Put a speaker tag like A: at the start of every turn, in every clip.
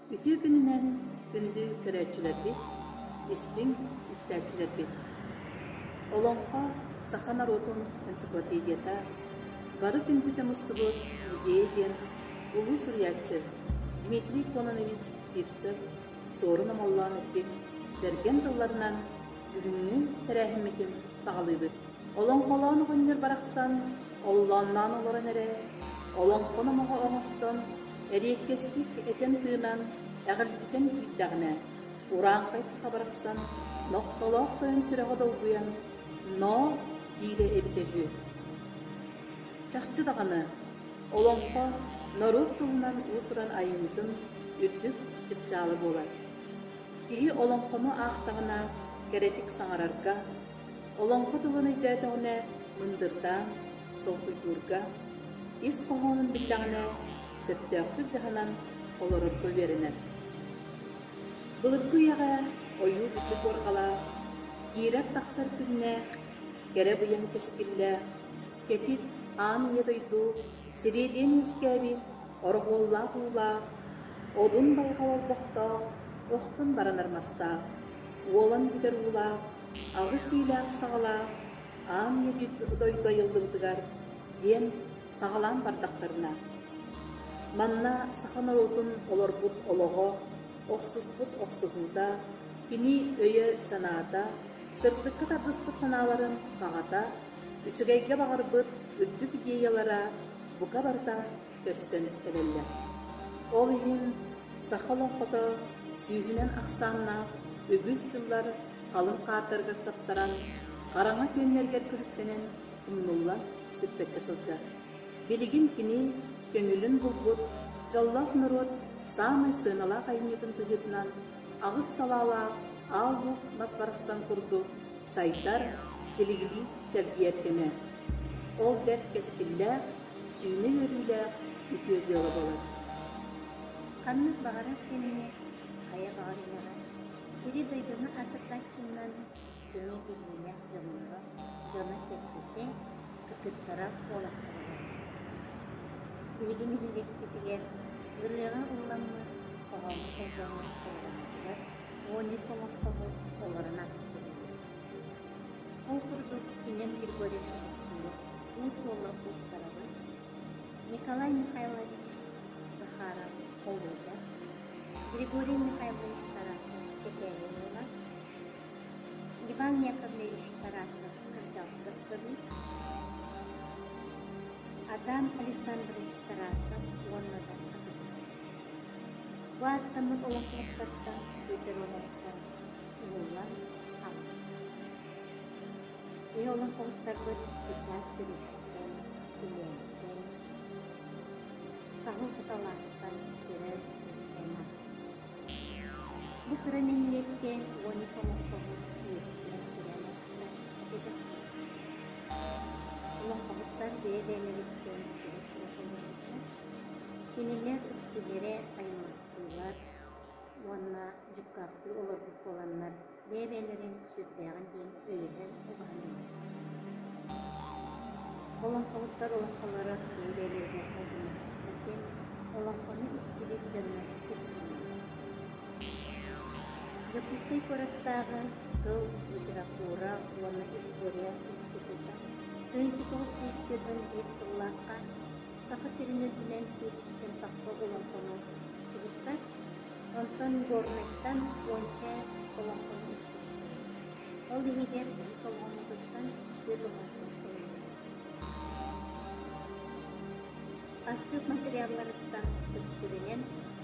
A: Үтүө күнүнэн күндү көрөөччүлэрбит, истиҥ истээччилэрбит! Олоҥхо саха норуотун энциклопедията бары күндүтэ мустубут музейа диэн улуу суруйааччы Дмитрий Кононович Сивцев Суорун Омоллоон эппит бэргэн тылларынан бүгүҥҥү тэрээһиммитин саҕалыыбыт. Олоҥхолоон оҕонньор барахсан оллоонноон олорон эрэ, олоҥхо номоҕо оҥостон, эриэккэстик этэн-тыынан, эҕирдьитэн киирдэҕинэ, урааҥхай саха барахсан нохтолоох тойон сүрэҕэ долгуйан «Ноо» диирэ эбитэ үһү. Чахчы даҕаны, олоҥхо норуот тылынан уус-уран айымньытын үрдүк чыпчаала буолар. Киһи олоҥхону аахтаҕына кэрэтик саҥарарга, Олоҥхо тылын өйдөөтөҕүнэ мындырдаан, толкуйдуурга, ис хоһоонун биллэҕинэ сөптөөхтүк дьаһанан олорорго үөрэнэр. Былыргы үйэҕэ ойуу-бичик уорҕалаах, киирэр-тахсар күннээх, кэрэ быйаҥ кэскиллээх, кэтит аан ийэ дойду сириэдийэн үөскээбит ороһуоллаах уулаах, одун байҕал олбохтоох, охтон баранар мастаах, уолан бүтэр уулаах, аҕыс иилээх-саҕалаах аан ийэ дойду айыллыбытыгар диэн саҕалаан бардахтарына, манна саха норуотун олорбут олоҕо, охсуспут охсуһуута, кини өйө-санаата, сырдыкка тардыспыт санааларын баҕата, үчүгэйгэ баҕарбыт үрдүк идеялара бука барыта көстөн кэлэллэр. Ол иһин саха олоҥхото сүүһүнэн ахсааннаах үгүс дьыллар халыҥ хаардарыгар саптаран, хараҥа күөннэригэр күлүктэнэн умнуллан сүппэккэ сылдьар. Билигин кини көҥүлүн булбут дьоллоох норуот саамай сыаналаах айымньытын быһыытынан аҕыс салаалаах аал луук мас барахсан курдук сайдар, силигилии чэлгийэр кэмэ. Ол бэрт кэскиллээх, сүүнэ үөрүүлээх үтүө дьыала буолар.
B: Ханнык баҕарар кэмҥэ, хайа баҕар үлэҕэ сири-дойдуну аатырдааччыннан кини биллиилээх дьонноро, дьоно-сэргэтэ, кыргыттара, уолаттара буолар. Биһиги нэһилиэкпитигэр ырыаҕа ылламмыт, хоһооҥҥо холбоммут суолларбытыгар 13 олоҥхоһут олорон ааспыт этилэр. Ол курдук Семен Григорьевич Алексеев Уу суола уустарабыс, Николай Михайлович Захаров Холуодас, Григорий Михайлович Тарасов Кэкээйи уола, Иван Яковлевич Тарасов Кырдьаҕаска сырыы, Адам Александрович Тарасов уонна да атыттар. Бу ааттаммыт олоҥхоһуттартан Петр Ивановтан уһуллан хаалбыттар. Киһи олоҥхоһуттарбыт чычаас сириттэн, силиэнтэн, саһыл кыталаахтан көрөн үөскээн ааспыттар. Бу кыра нэһилиэккэ 13 олоҥхоһут үөскээн төрөөн ааспыта сэдэх буолар. Олоҥхоһуттар бэйэ-бэйэлэриттэн чугас-чугас олорбуттар. Кинилэр үксүлэрэ аймахтыылар уонна дьуккаахтыы олорбут буоланнар бэйэ-бэйэлэрин сүрдээҕин диэн өйөһөн убаһан олорбуттар. Олоҥхоһуттар олоҥхолоро бэйэ-бэйэлэригэр майгыннаспаттар диэн олоҥхону истибит дьоннор кэпсииллэр. Дьокуускай куораттааҕы тыл, литература уонна история института 1941 сыллаахха Саха сирин үрдүнэн 400-тэн тахса олоҥхону устубуттар. Онтон Горнайтан уонча олоҥхону устубуттар. Ол иһигэр үһүс олоҥхотуттан түөрт олоҥхо ылыллыбыт. Архыып материалларыттан көстөрүнэн,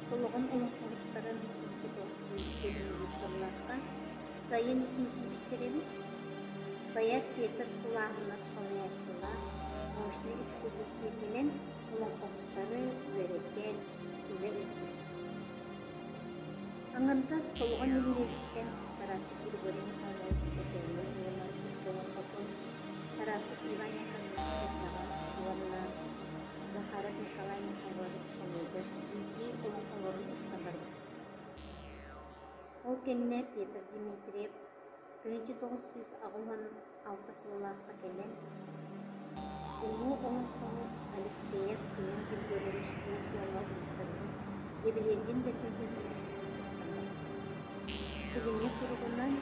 B: Солоҕон олоҥхоһуттарын 1921 сыллаахха сайын чинчийбиттэр эбит. Поэт Петр Кулаһынов салайааччылаах научнай экспедиция кэлэн олоҥхоһуттары үөрэтэн, үлэ ыыппыт. Аҥардас Солоҕон нэһилиэгиттэн Тарасов Григорий Михайлович Кэкээйи уонна икки олоҥхотун Тарасов Иван Яковлевич Кырдьаҕас уонна Захаров Николай Михайлович Холуодьас биирдии олоҥхолорун устан барбыт. Ол кэннэ Петр Дмитриев 1986 сыллаахха кэлэн, улуу олоҥхоһут Алексеев Семен Григорьевич Уус уола уустарбыт. Эбилиэйдиин да күүтүллэр тахсан барбыта. Билиҥҥи туругунан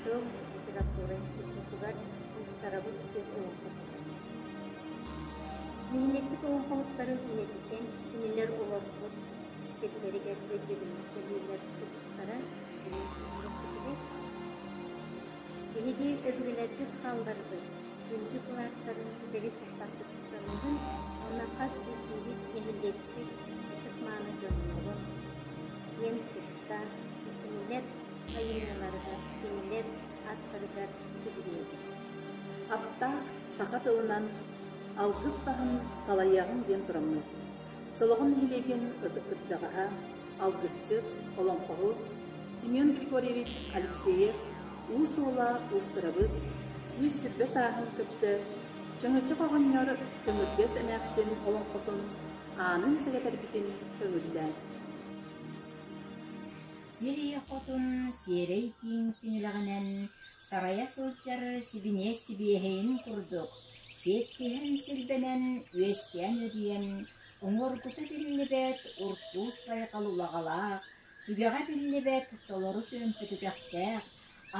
B: тыл, литература институтугар Уустарабыт диэн олоҥхо турар. Нэһилиэкпит олоҥхоһуттарын үйэтитэн, кинилэр олорбут сирдэригэр өйдөбүнньүк бэлиэлэр турбуттара билигин үчүгэй. Биһиги өбүгэлэрбит хаалларбыт күндү кылааттарын ситэри туппаппыт саныыбын уонна хас биирдиибит нэһилиэкпит ытык-мааны дьоннорун киэн тутта кинилэр айымньыларыгар, кинилэр ааттарыгар сүгүрүйэбит.
A: Аптаах саха тылынан алгыс баһын салайыаҕыҥ диэн тураммыт, Солоҕон нэһилиэгин ытык кырдьаҕаһа, алгысчыт, олоҥхоһут Семен Григорьевич Алексеев Уу суола Уустарабыс 120 сааһын көрсө Чөҥөчөх оҕонньор Төҥүргэс эмээхсин олоҥхотун аанын сэгэтэрбитин көҥүллээн.
C: Сир ийэ хотун сиэрэй тииҥ тиҥилэҕинэн сарайа сылдьар сибиниэс сибиэһэйин курдук сиэттиһэн силбэнэн, үөскээн үөдүйэн, уҥуоргута биллибэт уртуус байҕал улаҕалаах, түгэҕэ биллибэт толору чүөмпэ түгэхтээх,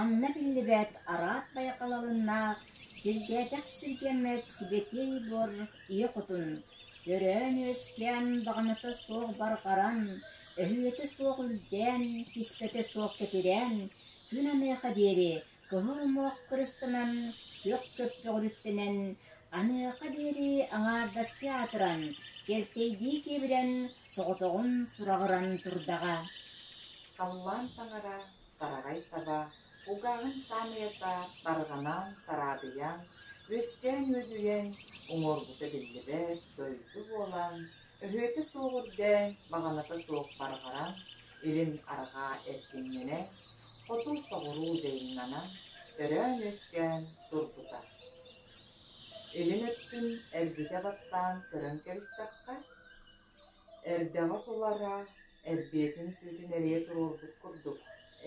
C: анна биллибэт араат байҕал алыннаах, сирдээтэх сиргэммэт сибэтиэй буор ийэ хотун, төрөөн-үөскээн баҕаната суох барҕаран, өһүөтэ суох үрдээн, киспэтэ суох кэтирээн, күн аныаха диэри кыһыл уҥуох кырыстанан, күөх көппөҕүрүттэнэн, аныаха диэри аҥаардастыы аатыран, кэлтэйдии киэбирэн, соҕотоҕун сураҕыран турдаҕа.
D: Халлаан таҥара, тараҕай таба, кулгааҕын саамыйата тарҕанан, тараадыйан, үөскээн үөдүйэн, уҥуоргута биллибэт дойду буолан, өһүөтэ суох үрдээн, баҕаната суох барҕаран, илин арҕаа эркиннэнэн, хоту соҕуруу дьайыҥнанан, төрөөн-үөскээн турбута. Илин өттүн эргитэ баттаан көрөн кэбистэххэ, эрдэҕэс улара эрбиэтин түүтүн эрийэ туруорбут курдук,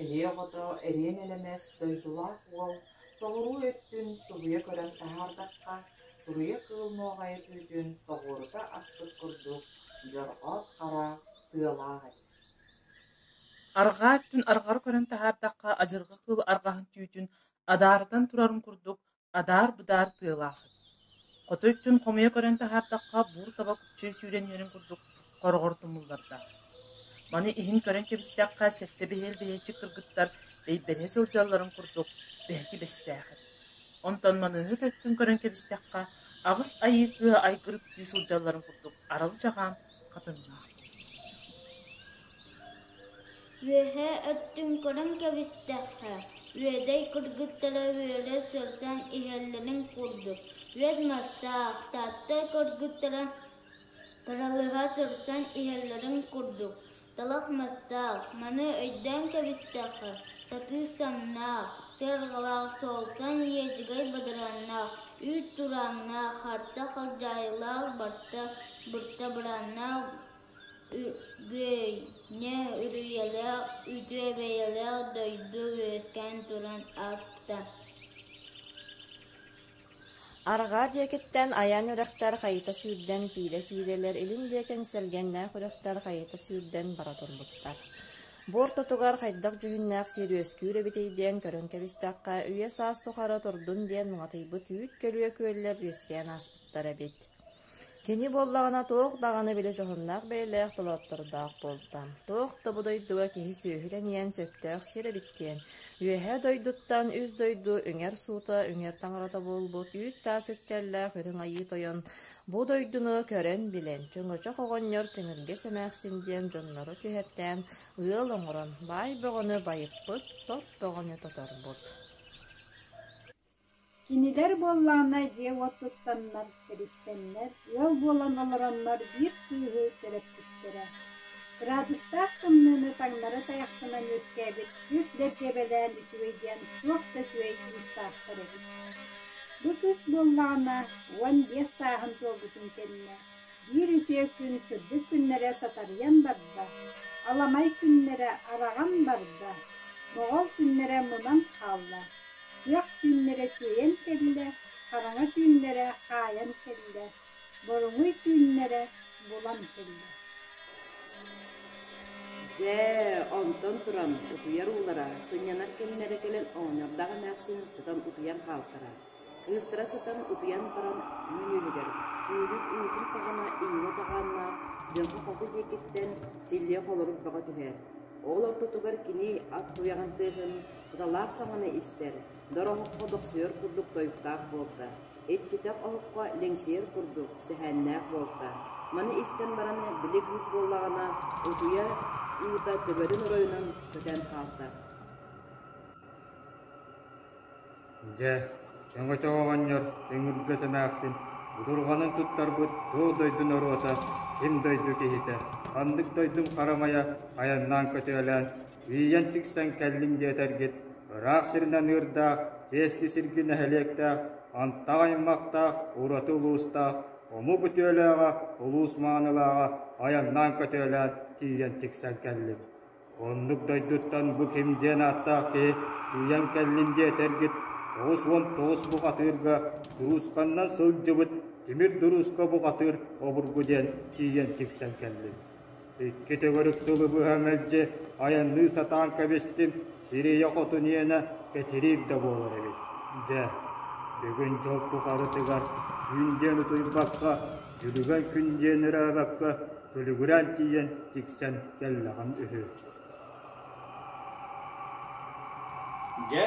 D: элиэ оҕото эриэн элэмэс дойдулаах уол соҕуруу өттүн субуйа көрөн таһаардахха, туруйа кыыл нуоҕайа түүтүн тоҕуорута аспыт курдук дьорҕоот хара тыалаах эбит.
E: Арҕаа өттүн арҕары көрөн таһаардахха, адьырҕа кыыл арҕаһын түүтүн адаарытан турарын курдук адаар-быдаар тыалаах эбит. Хоту өттүн хомуйа көрөн таһаардахха, буур таба күччүй сүүрэн иһэрин курдук хороҕор тумуллардаах. Маны иһин көрөн кэбистэххэ, сэттэ бэһиэл бэһиэччик кыргыттар бэйбэриһэ сылдьалларын курдук бэһэки бэстээх эбит. Онтон маныыһыт өттүн көрөн кэбистэххэ, аҕыс айыы кыыһа айгыр үктүү сылдьалларын курдук аралы-чаҕаан хатыҥнаах буолар.
F: Үөһээ өттүн көрөн кэбистэххэ, Үөдэй кыргыттара үөрэ сырсан иһэллэрин курдук, үөт мастаах Таатта кыргыттара таралыһа сырсан иһэллэрин курдук, талах мастаах, маны өйдөөн кэбистэххэ, сатыы самнаах, сыарҕалаах суолтан иэдьэгэй бадарааннаах, үүт турааннаах, харта халдьаайылаах барта бырта бырааннаах Үгүөйнэ үрүйэлээх, үтүө бэйэлээх дойду үөскээн туран ааспыта.
G: Арҕаа диэкиттэн айан үрэхтэр хайыта сүүрдэн киирэ-киирэлэр, илин диэки эҥсэлгэннээх үрэхтэр хайыта сүүрдэн бара турбуттар. Бу ортотугар хайдах дьүһүннээх сир үөскүүр эбитий диэн көрөн кэбистэххэ, үйэ-саас тухары турдун диэн муҥатыйбыт үүт көлүө күөллэр үөскээн ааспыттар эбит. Кини буоллаҕына туох даҕаны били дьоһуннаах бэйэлээх толооттордоох буолта, туох да бу дойдуга киһи сүөһүлэниэн сөптөөх сир эбит диэн, үөһээ дойдуттан үс дойду үҥэр суута, үҥэр таҥарата буолбут үүт-таас үктэллээх Үрүҥ Айыы Тойон бу дойдуну көрөн-билэн, чөҥөчөх оҕонньор Төҥүргэс эмээхсин диэн дьоннору түһэртээн ыал оҥорон, баай бөҕөнү байыппыт, тот бөҕөнү тоторбут.
H: Кинилэр буоллаҕына дьиэ-уот туттаннар, тэристэннэр, ыал буолан олороннор биир кыыһы төрөппүттэрэ. Кыраадыстаах тымныыны таҥнары тайахтанан үөскээбит кыыс дэбдиэбэлээн үчүгэй диэн туох да үчүгэй кыыстаахтар эбит. Бу кыыс буоллаҕына 15 сааһын туолбутун кэннэ биир үтүө күн сырдык күннэрэ сатарыйан барда, аламай күннэрэ араҕан барда, моҕол күннэрэ мунан хаалла, күөх түүннэрэ күөйэн кэллэ, хараҥа түүннэрэ хаайан кэллэ, боруҥуй түүннэрэ булан кэллэ.
I: Дьэ, онтон туран утуйар уулара, сынньанар кэмнэрэ кэлэн оҕонньордоох эмээхсин сытан утуйан хаалтара. Кыыстара сытан утуйан баран түүн үөһүгэр, күүрүк уутун саҕана иҥнэ чаҕааннаах дьылҕа хоту диэкиттэн силлиэ холорук бөҕө түһэр. Ол ортотугар кини ат туйаҕын тыаһын саталаах саҥаны истэр, дор оһоххо дохсуйар курдук тойуктаах буолта, иччитэх оһоххо лэҥсийэр курдук сэһээннээх буолта. Маны истэн баран били кыыс буоллаҕына утуйар уута төбөтүн оройунан көтөн хаалта.
J: Дьэ, өҥөчөк оҕонньор өҥүргэс эмээхсин будурҕанын туттарбыт туох дойду норуота, ким дойду киһитэ, ханнык дойдум харамайа айаннаан көтүөлээн, тиийэн тиксэн кэллим диэтэргит, ыраах сиринэн ыырдаах, чиэски сирги нэһилиэктээх, антах аймахтаах, ураты улуустаах, омук үтүөлээҕэ, улуус маанылааҕа айаннаан көтүөлээн тиийэн тиксэн кэллим. Оннук дойдуттан бу ким диэн ааттаах киһи тиийэн кэллин диэтэргит, 99 бухатыырга дуруусканнан сылдьыбыт тимир дуруска бухатыыр обургу диэн тиийэн тиксэн кэллим. Икки төгүрүк сылы быһа мэлдьи айанныы сатаан кэбистим, сирийэ хотун иэнэ кэтириир да буолар эбит. Дьэ, бүгүн дьол тухарытыгар түүн диэн утуйбакка, дьүлүгэн күн диэн өрөөбөккө күлүгүрээн тиийэн тиксэн кэллэҕим үһү.
K: Дьэ,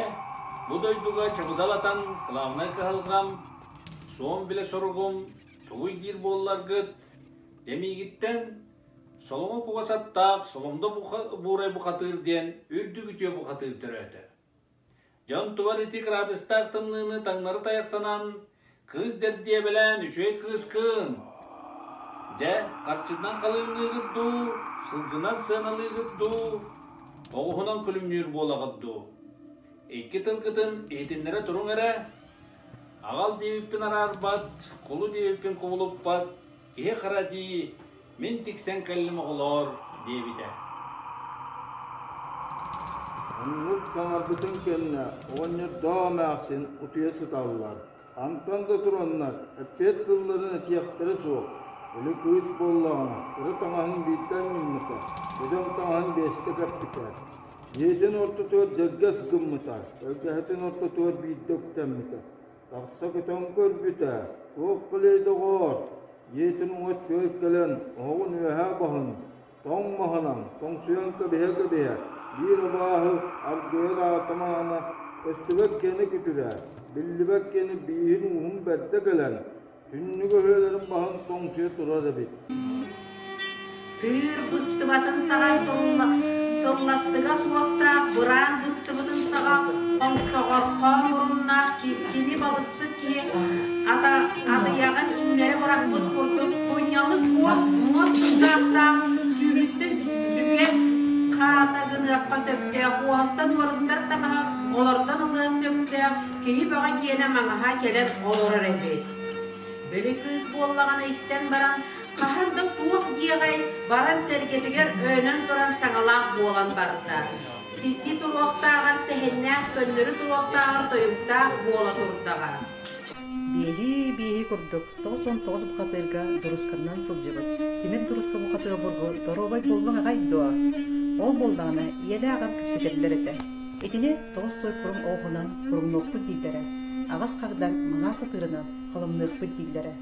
K: бу дойдуга чабыдалатан главнай кыһалҕам, суон билэ соругум тугуй диир буолларгыт, дьэ миигиттэн соломо кугас аттаах соломдо буурай бухатыыр диэн үрдүк үтүө бухатыыр төрөөтө. Дьон тубар ити кыраадыстаах тымныыны таҥнары тайахтанан, кыыс дэрдиэбэлээн үчүгэй кыыскын. Дьэ, харчытынан халыҥныыгыт дуу, сылгынан сыаналыыгыт дуу, оҕуһунан күлүмнүүр буолаҕыт дуу? Икки тылгытын иһитиннэрэ туруҥ эрэ. Аҕал диэбиппин араарбат, кулу диэбиппин кубулуппат, киһи-хара дии, Мин тиксэн кэллим оҕолоор, диэбитэ.
L: Оннук саҥарбытын кэннэ оҕонньордоох эмээхсин утуйа сыталлар. Хантан да тураннар, эппиэт тылларын этиэхтэрэ суох. Өлө кыыс буоллаҕына, кыра таҥаһын биирдэ анньыммыта, бөдөҥ таҥаһын биэстэ кэппитэ. Дьиэтин ортотугар дьэргэс гыммыта, тэлгэһэтин ортотугар биирдэ үктэммитэ. Тахса көтөн көрбүтэ, туох кэлиэй доҕоор, дьиэтин уҥа өттүгэр кэлэн оһоҕун үөһээ баһын тоҥ маһынан тоҥсуйан кэбиһэ-кэбиһэ, биир абааһы аргыйар аатамаана көстүбэт киэнэ күтүрэ, биллибэт киэнэ бииһин ууһун бэрдэ кэлэн, түннүк өһүөлэрин баһын тоҥсуйа турар эбит.
M: Сыыр быстыбатын саҕа сылластыга суостаах быраан быстыбытын саҕа хоҥсоҕорхоон муруннаах кини балыксыт киһи атыйаҕын иҥнэри бырахпыт курдук кунньалык муос муос тутаахтаах сүүрүттэн сүгэ хаата гыныахха сөптөөх уоһуттан уоруттар таҥаһа олордон ылыан сөптөөх киһи бөҕө киэнэ маҥаһа кэлэн олорор эбит. Били кыыс буоллаҕына истэн баран, хаһан да туох диэҕэй, баран сэргэтигэр өөнөн туран саҥалаах буолан барда. Сити туруохтааҕар сэһэннээх, көннөрү туруохтааҕар тойуктаах буола турдаҕа.
N: Биэһии-биэһи курдук 99 бухатыырга дурусканнан сылдьыбыт тимир дуруска бухатыа обургу доруобай буоллуҥ аҕай дуо? Ол буоллаҕына ийэлээх аҕам кэпсэтэллэр этэ. Итини тоҕус той куруҥ оҕуһунан куруҥнуохпут дииллэрэ, аҕыс хагдаҥ маҥаас атыырынан халымныахпыт дииллэрэ.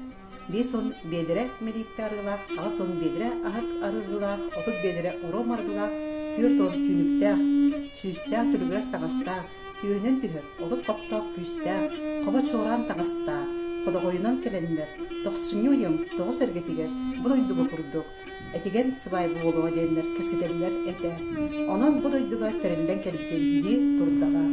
N: 50 биэдэрэ мэлииппэ арыылаах, 80 биэдэрэ аһык арыылаах, 30 биэдэрэ оруом арыгылаах, 40 түүнүктээх, сүүстээх түлүгүрэс таҥастаах, түөһүнэн түһэр олут хохтоох күүстээх, хобо чуораан таҥастаах, ходоҕойунан кэлэннэр, тохсунньу ыйым тоҕус эргэтигэр бу дойдуга курдук этигэн сыбаай буолуо диэннэр кэпсэтэллэр этэ. Онон бу дойдуга тэриллэн кэлбитим дии турдаҕа.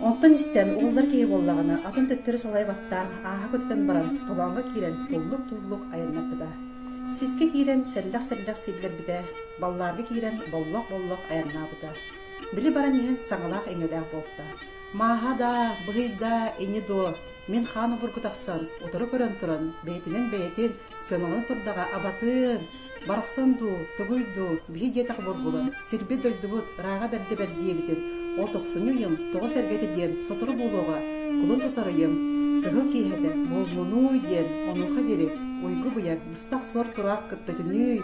N: Онтон истэн уоллар киһи буоллаҕына атын төттөрү салайа баттаан ааһа көтүтэн баран толооҥҥо киирэн туллук-туллук айаннаппыта. Сискэ киирэн сэллэх-сэллэх силлэрбитэ, баллаарга киирэн боллох-боллох айаннаабыта. Били баран иһэн саҥалаах-иҥэлээх буолта. Мааһа да, быһый да, ини дуо, мин хаан обургу тахсан, утары көрөн туран, бэйэтинэн бэйэтин Сыаналана турдаҕа абатын, барахсан дуу, тугуй дуу, биһи диэтэх обургулар, сирбит-дойдубут ырааҕа бэрдэ бэрдиэбитин, ол тохсунньу ыйым тоҕо сэргэтэ диэн сотору буолуоҕа, кулун тутар ыйым, кыһыл киэһэтэ буоллунууй диэн онуоха диэри уйгу-быйаҥ быстах суор тураах көппөтүнүй,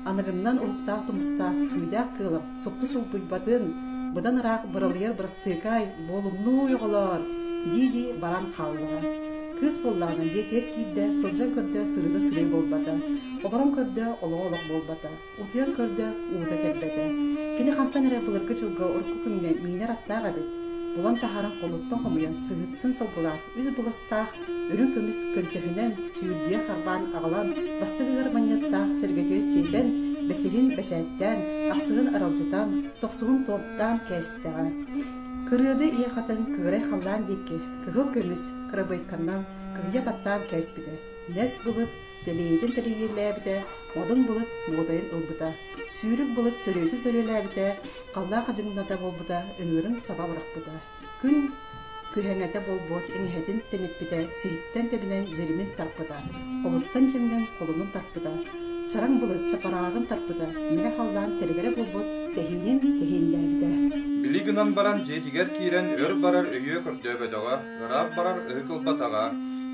N: Аныгыннан уһуктаах тумустаах күүдээх кыылым супту сулбуйбатын, быдан ыраах быралыйар бырастыыкай, буолумнууй оҕолоор, дии-дии баран хааллаҕа. Кыыс буоллаҕына дьиэтигэр киирдэ, сылдьан көрдө, сырыыга сырыы буолбата. Олорон көрдө, олоҕо олох буолбата. Утуйан көрдө, уута кэлбэтэ. Кини хантан эрэ былыргы дьылга урукку күҥҥэ миинэр аттаах эбит. Булан таһааран холуттан хомуйан, сыһыыттан сылгылаах, үс быластаах үрүҥ көмүс көнтөһүнэн сүүрдүйэ харбаан аҕалан, бастыгыгар манньыаттаах сэргэтигэр сиэтэн, бэсиһин бэчээттээн, ахсыһын аралдьытан, тохсуһун туомтаан кээстэҕэ. Кырыады ийэ хатыҥ кыырай халлаан диэки кыһыл көмүс кырабыайканнан кыһыйа баттаан кээспитэ. Нэс былыт тэлиэйитин тэлиэйэлээбитэ, модун былыт муодайын ылбыта. Сүүрүк былыт сөрүөтү сөрүөлээбитэ, халлаан хадьыҥната буолбута, ыҥыырын саба бырахпыта. Күн күһэҥэтэ буолбут иҥэһэтин тэниппитэ, сиһиттэн тэбинэн дьиримин тарпыта, холуттан дьиминэн холунун тарпыта, чараҥ былыт чапарааҕын тарпыта, мэҥэ халлаан тэрэгэрэ буолбут тэһиинин тэһииннээбитэ.
O: Били гынан баран дьиэтигэр киирэн өр барар өйүө көрдөөбөтөҕө, ыраах барар ыһык ылбатаҕа,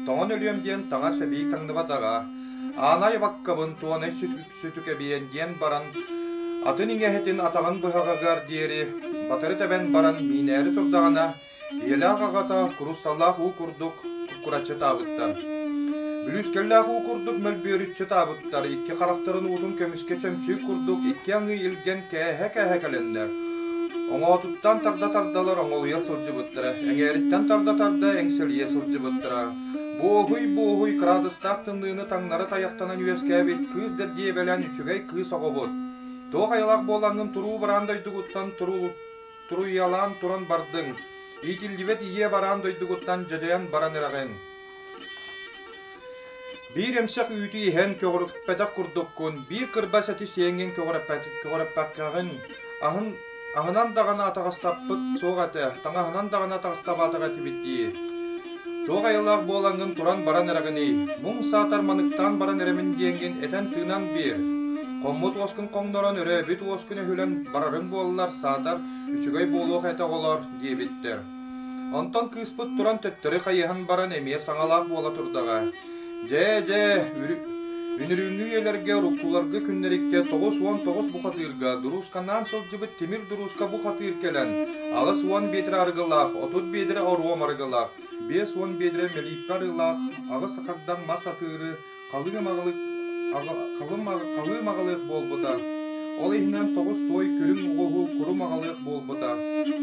O: тоҥон өлүөм диэн таҥас эбии таҥныбатаҕа, Аанай абаккабын туонай сүтүкэбиэн диэн баран, атын иҥэһэтин атаҕын быһаҕыгар диэри батары тэбэн баран миинээри турдаҕына, ийэлээх аҕата курусталлаах уу курдук куккураччы таабыттар. Бүлүүскэллээх уу курдук мөлбүөрүччү таабыттар, икки харахтарын уутун көмүскэ чөмчүүк курдук икки аҥыы илгэн кээһэ-кээһэ кэлэннэр, оҥоотуттан тарда-тардалар оҥолуйа сылдьыбыттара, эҥээриттэн тарда-тарда эҥсэлийэ сылдьыбыттара. Буоһуй-буоһуй кыраадыстаах тымныыны таҥнары тайахтанан үөскээбит кыыс дэбдиэбэлээн үчүгэй кыыс оҕобут. Туох айылаах буолаҥҥын туруу бараан дойдугуттан туруйалаан туран бардыҥ, иитиллибэт ийэ бараан дойдугуттан дьадайан баран эрэҕин. Биир эмсэх үүтү иһэн көҕүрүппэтэх курдуккун, биир кырбас эти сиэҥҥин көҕүрэппэккэҕин, аһын Аһынан даҕаны атаҕастаппыт суох этэ, таҥаһынан даҕаны атаҕастабаатах этибит дии. Туох айылаах буолаҥҥын туран баран эрэҕиний, муҥ саатар маныктаан баран эрэмин диэҥҥин этэн-тыынан биэр. Хоммут уоскун хоҥнорон, өрөөбүт уоскун өһүлэн барарыҥ буоллар, саатар, үчүгэй буолуох этэ оҕолоор диэбиттэр. Онтон кыыспыт туран төттөрү хайыһан баран эмиэ саҥалаах буола турдаҕа. Дьээ, дьээ, үнүрүүҥҥү үйэлэргэ уруккуларга күннэриккэ 99 бухатыырга дуруусканаан сылдьыбыт тимир дуруска бухатыыр кэлэн, 80 биэдэрэ арыгылаах, 30 биэдэрэ оруом арыгылаах, 50 биэдэрэ мэлииппэ арыылаах, аҕыс хардаҥ мас атыыры халыым аҕалыах буолбута. Ол иһинэн тоҕус туой күрүҥ оҕуһу курум аҕалыах буолбута.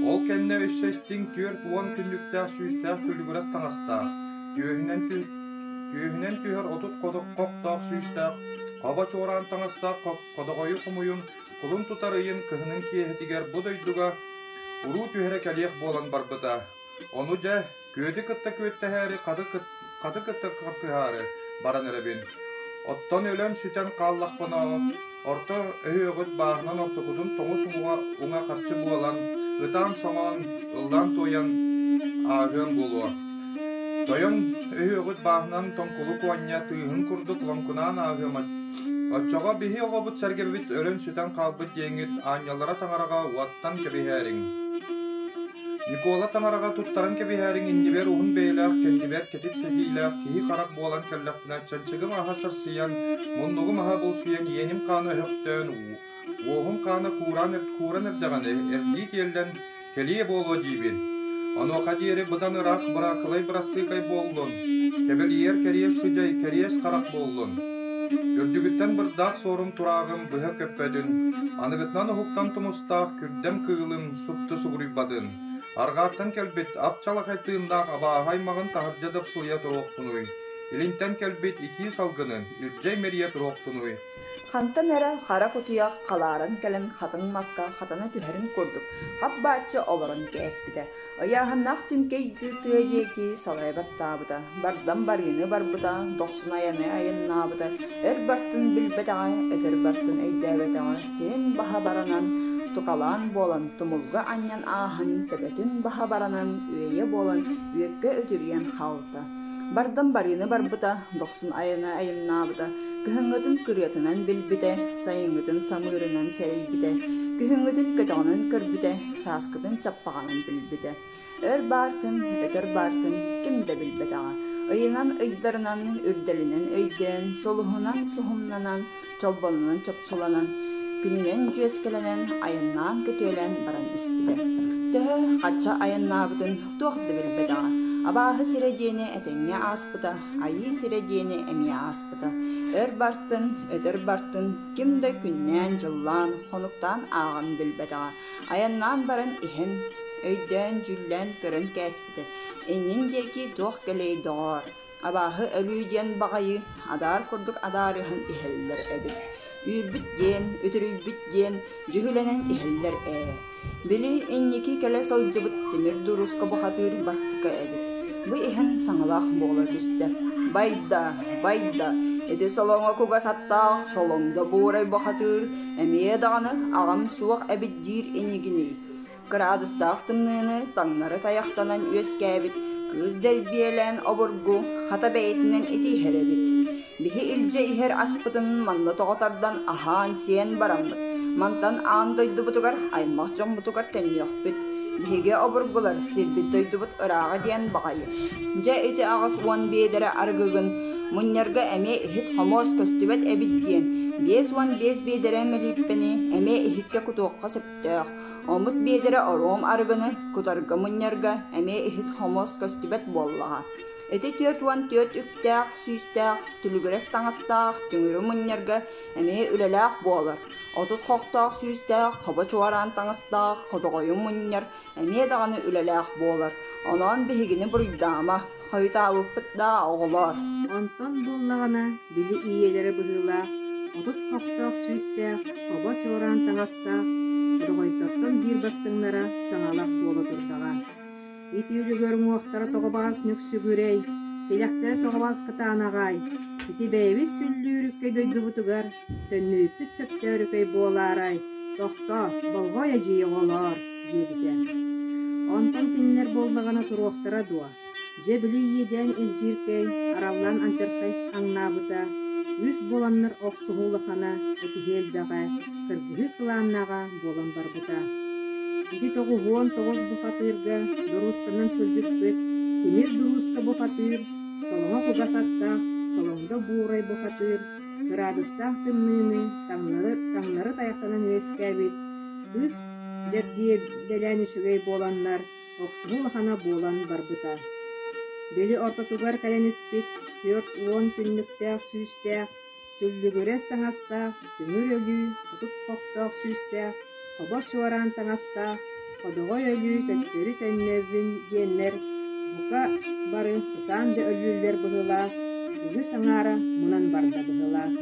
O: Ол кэннэ өссө истиҥ 40 күннүктээх сүүстээх күлүгүрэс таҥастаах, Түөһүнэн түһэр 30 хохтоох сүүстээх, хобо чуораан таҥастаах ходоҕойу хомуйун кулун тутар ыйын кыһынын киэһэтигэр бу дойдуга уруу түһэрэ кэлиэх буолан барбыта. Ону дьэ, күөтү кытта күөттэһээри, хаты кытта хапсыһаары баран эрэбин. Оттон өлөн-сүтэн хааллахпына, орто өһүөҕүт бааһынан ортокутун тоҥус уҥуоҕа уҥа харчы буолан, ытаан-соҥоон, ыллаан-туойан ааһыам буолуо. Тойон өһүөҕүт бааһынан тоҥкулу куонньа тыаһын курдук лоҥкунаан ааһыам. Оччоҕо биһи оҕобут сэргэбит өлөн-сүтэн хаалбыт диэҥҥит аанньаллара таҥараҕа уоттан кэбиһээриҥ. Ньукуола таҥараҕа туттаран кэбиһээриҥ иннибэр уһун бэйэлээх, кэннибэр кэтит сэтиилээх киһи харах буолан кэллэхпинэ чанчыгым аһа сарсыйан, муннугум аһа булсуйан, иэним хаана өһөхтөөн, уоһум хаана кууран, кууран эрдэҕинэ эрдии тиэллэн кэлиэ буолуо диибин. Онуоха диэри быдан ыраах быраакылай бырастыыкай буоллун, кэбэлийэр кэриэс сыдьай кэриэс харах буоллун. Үрдүгүттэн бырдаах суорум турааҕым быһа көппөтүн, аныгытынан уһуктан тумустаах күрдэм кыылым супту сугуруйбатын. Арҕааттан кэлбит ап-чалахай тыыннаах абааһы аймаҕын таһырдьа дапсылыйа туруохтунуй, илинтэн кэлбит итии салгынын илдьэй мэрийэ туруохтунуй.
P: Хантан эрэ хара кутуйах халааран кэлэн хатыҥ маска хатана түһэрин курдук хап-бааччы олорон кээспитэ. Ыйааһыннаах түҥкэй тыа диэки салайа баттаабыта, бардам барыыны барбыта, дохсун айаны айаннаабыта, өр бартын билбэтэҕэ, өтөр бартын өйдөөбөтөҕө, сирин баһа баранан, тукалаан буолан, тумулга анньан ааһан, төбөтүн баһа баранан, үөйэ буолан, үөккэ үтүрүйэн хаалта. Бардам барыыны барбыта, дохсун айаны айаннаабыта, кыһыҥҥытын кырыатынан билбитэ, сайыҥҥытын самыырынан сэрэйбитэ, күһүҥҥүтүн көтөҕөнөн көрбүтэ, сааскытын чаппаҕанан билбитэ. Өр баартын, өтөр баартын ким да билбэтэҕэ. Ыйынан ыйдарынан, үрдэлинэн өйдөөн, сулуһунан суһумнанан, чолбонунан чопчуланан, күнүнэн дьүөскэлэнэн, айаннаан көтүөлээн баран испитэ. Төһө хачча айаннаабытын туох да билбэтэҕэ. Абааһы сирэ диэни этэҥҥэ ааспыта, айыы сирэ диэни эмиэ ааспыта. Өр бартын, өтөр бартын, ким да күннээн-дьыллаан, хонуктаан ааҕан билбэтэҕэ. Айаннаан баран иһэн, өйдөөн-дьүүллээн көрөн кээспитэ. Иннин диэки туох кэлиэй доҕоор, абааһы өлүү диэн баҕайы адаар курдук адаарыһан иһэллэр эбит. Үүрбүт диэн, үтүрүйбүт диэн дьүһүлэнэн иһэллэр ээ. Били инники кэлэ сылдьыбыт тимир дуруска бухатыыр бастакы эбит. Бу иһэн саҥалаах буола түстэ. Байда, байда, ити солоҥо кугас аттаах солоҥдо буурай бухатыыр эмиэ даҕаны аҕам суох эбит диир инигиний. Кыраадыстаах тымныыны таҥнары тайахтанан үөскээбит кыыс дэлбиэлээн обургу хата бэйэтинэн ити иһэр эбит. Биһи илдьэ иһэр аспытын манна тоҕо тардан аһаан-сиэн бараммыт, мантан аан дойдубутугар, аймах дьоммутугар төннүөхпүт. Биһиги обургулар сирбит-дойдубут ырааҕа диэн баҕайы. Дьэ ити 80 биэдэрэ арыгыгын мунньарга эмиэ иһит-хомуос көстүбэт эбит диэн, 55 биэдэрэ мэлииппэни эмиэ иһиккэ кутуохха сөптөөх. Омут биэдэрэ оруом арыгыны кутарга мунньарга эмиэ иһит-хомуос көстүбэт буоллаҕа. Ити 44 үктээх, сүүстээх, түлүгүрэс таҥастаах түҥүрү мунньарга эмиэ үлэлээх буолар. 30 хохтоох сүүстээх, хобо чуораан таҥастаах ходоҕойу мунньар эмиэ даҕаны үлэлээх буолар. Онон биһигини буруйдаама, хойутаабыппыт даа оҕолоор.
Q: Онтон буоллаҕына, били ийэлэрэ быһыылаах, 30 хохтоох сүүстээх, хобо чуораан таҥастаах ходоҕойдортон биир бастыҥнара саҥалах буола турдаҕа. Ити үлүгэр уҥуохтара тоҕо баҕас нүксүгүрэй, тилэхтэрэ тоҕо баҕас кытаанаҕай, ити бэйэбит сүллүүрүккэй дойдубутугар төннүбүппүт сөптөөрүкэй буолаарай, тохтоо, болҕой эдьиий оҕолоор, диэбитэ. Онтон кинилэр буоллаҕына туруохтара дуо? Дьэ били иэдээн илдьииркэй, араллаан алдьархай аҥнаабыта, үс буоланнар охсуһуу улахана, этиһии элбэҕэ, кыргыһыы кылааннааҕа буолан барбыта. Ити 99 бухатыырга дуруусканан сылдьыспыт тимир дурууска бухатыыр, солоҥо кугас аттаах солоҥдо буурай бухатыыр, кыраадыстаах тымныыны таҥнары, таҥнары тайахтанан үөскээбит кыыс бэрдиэ бэлээн үчүгэй буоланнар, охсуһуу улахана буолан барбыта. Били ортотугар кэлэн испит 40 түннүктээх сүүстээх, түллүгүрэс таҥастаах, түҥүр өлүү, 30 хохтоох сүүстээх, хобо чуораан таҥастаах, ходоҕой өлүү төттөрү төннөбүн диэннэр бука бары сытаан да өлүүллэр быһыылаах, үгүс аҥаара мунан барда быһыылаах.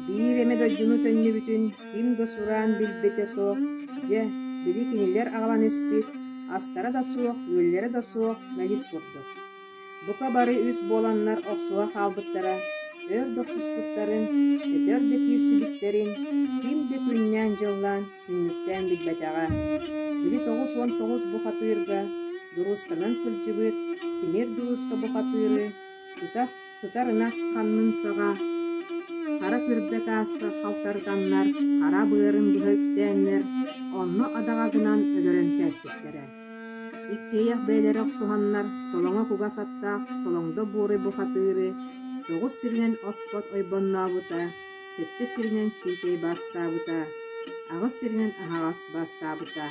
Q: Биир эмэ дойдуну төннүбүтүн ким да сураан билбитэ суох, дьэ, били кинилэр аҕалан испит, астара да суох, үөллэрэ да суох мэлис курдук. Бука бары үс буоланнар охсуһа хаалбыттара, өр да охсуспуттарын, өтөр да киирсибиттэрин ким да күннээн-дьыллаан, күннүктээн билбэтэҕэ. Били 99 бухатыырга дуруусканан сылдьыбыт тимир дурууска бухатыыры сыта Сытар ынах ханнын саҕа хара күрбэ тааска халтарытаннар, хара быарын быһа үктээннэр, онно адаҕа гынан өлөрөн кээспиттэрэ. Иккиэйэх бэйэлэрэ охсуһаннар, солоҥо кугас аттаах солоҥдо буорай бухатыыры тоҕус сиринэн оспот ойбоннообута, сэттэ сиринэн сиикэй баастаабыта, аҕыс сиринэн аһаҕас баастаабыта.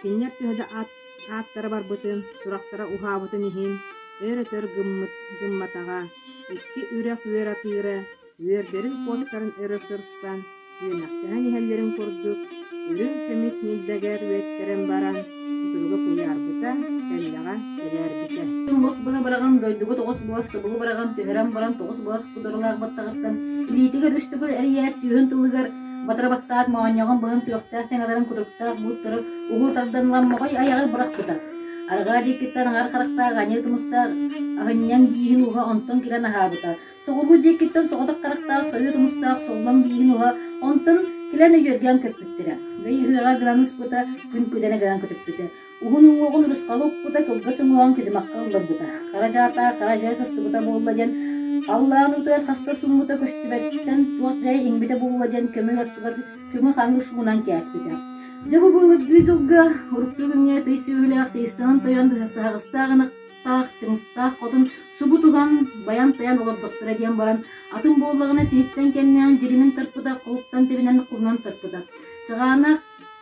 Q: Кинилэр төһө да ат Ааттара барбытын, сурахтара уһаабытын иһин өр-өтөр гыммыт гымматаҕа, икки үрэх үөр атыыра үөрдэрин-куоттарын өрө сырсан, үөмэхтэһэн иһэллэрин курдук, үрүҥ көмүс ньилбэгэр үөттэрэн баран, кутуруга куйаарбыта, тэллэҕэ тэлээрбитэ.
R: Муос быһа быраҕан, дойдуга тоҕус буос тобугу быраҕан түһэрэн баран тоҕус буос кудуралаах баттаҕыттан илиитигэр үс төгүл эрийээт түөһүн тылыгар батыра баттаат моонньоҕон быһан сүрэхтээх тэҥэлэрин кутуруктаах бууттары уһуу тардан ылан моҕой айаҕар бырахпыта. Арҕаа диэкиттэн аҥар харахтаах аньыы тумустаах аһынньаҥ бииһин уһа онтон кэлэн аһаабыта. Соҕуруу диэкиттэн соҕотох харахтаах сойуу тумустаах соллоҥ бииһин уһа онтон кэлэн өйүөргээн көппүттэрэ. Ый ыһыаҕа гынан ыспыта, күн күдэнэ гынан көтүппүтэ. Уһун уҥуоҕун урусхалы укпута, кылгас уҥуоҕун кыдьымахха ылларбыта. Хара дьаатаах хара дьай састыбыта буолла диэн, халлаан утуйар хаста суммута көстүбэттэн туох дьай иҥмитэ буолла диэн көмүр оттугар көмө хаҥыы суунан кээспитэ. Дьэ бу былыргы дьылга урукку күҥҥэ тый сүөһүлээх тыйыстанан тойон тыһаҕастаах ынах Аптаах, Чыҥыстаах хотун субу туһан, байан-тайан олордохторо диэн баран, атын буоллаҕына сиһиттэн кэмнээн дьиримин тарпыта, холуттан тэбинэн курунан тарпыта. Чаҕаанах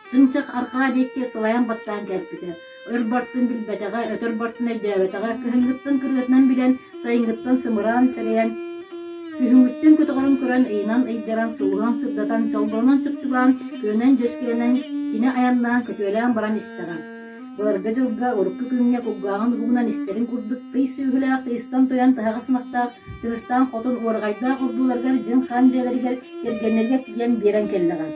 R: чымчах арҕаа диэки сылайан баттаан кээспитэ. Өр бартын билбэтэҕэ, өтөр бартын өйдөөбөтөҕө, кыһыҥҥыттан кырыатынан билэн, сайыҥҥыттан сымыраан сэрэйэн, күһүҥҥүттэн көтөҕөрүн көрөн, ыйынан ыйдаран, сулуһан сырдатан, чолбонунан чопчулаан, күөнэн дьөскүлэнэн, кини айаннаан көтүөлээн баран истэҕэ. Былыргы дьылга урукку күҥҥэ кулгааҕын уһугунан истэрин курдук тый сүөһүлээх тыйыстан тойон таһаҕас ынахтаах Чырыстаан хотун уораҕайдаах ордууларыгар дьиҥ хаан дьиэлэригэр кэргэннэригэр тиийэн биэрэн кэллэҕэ.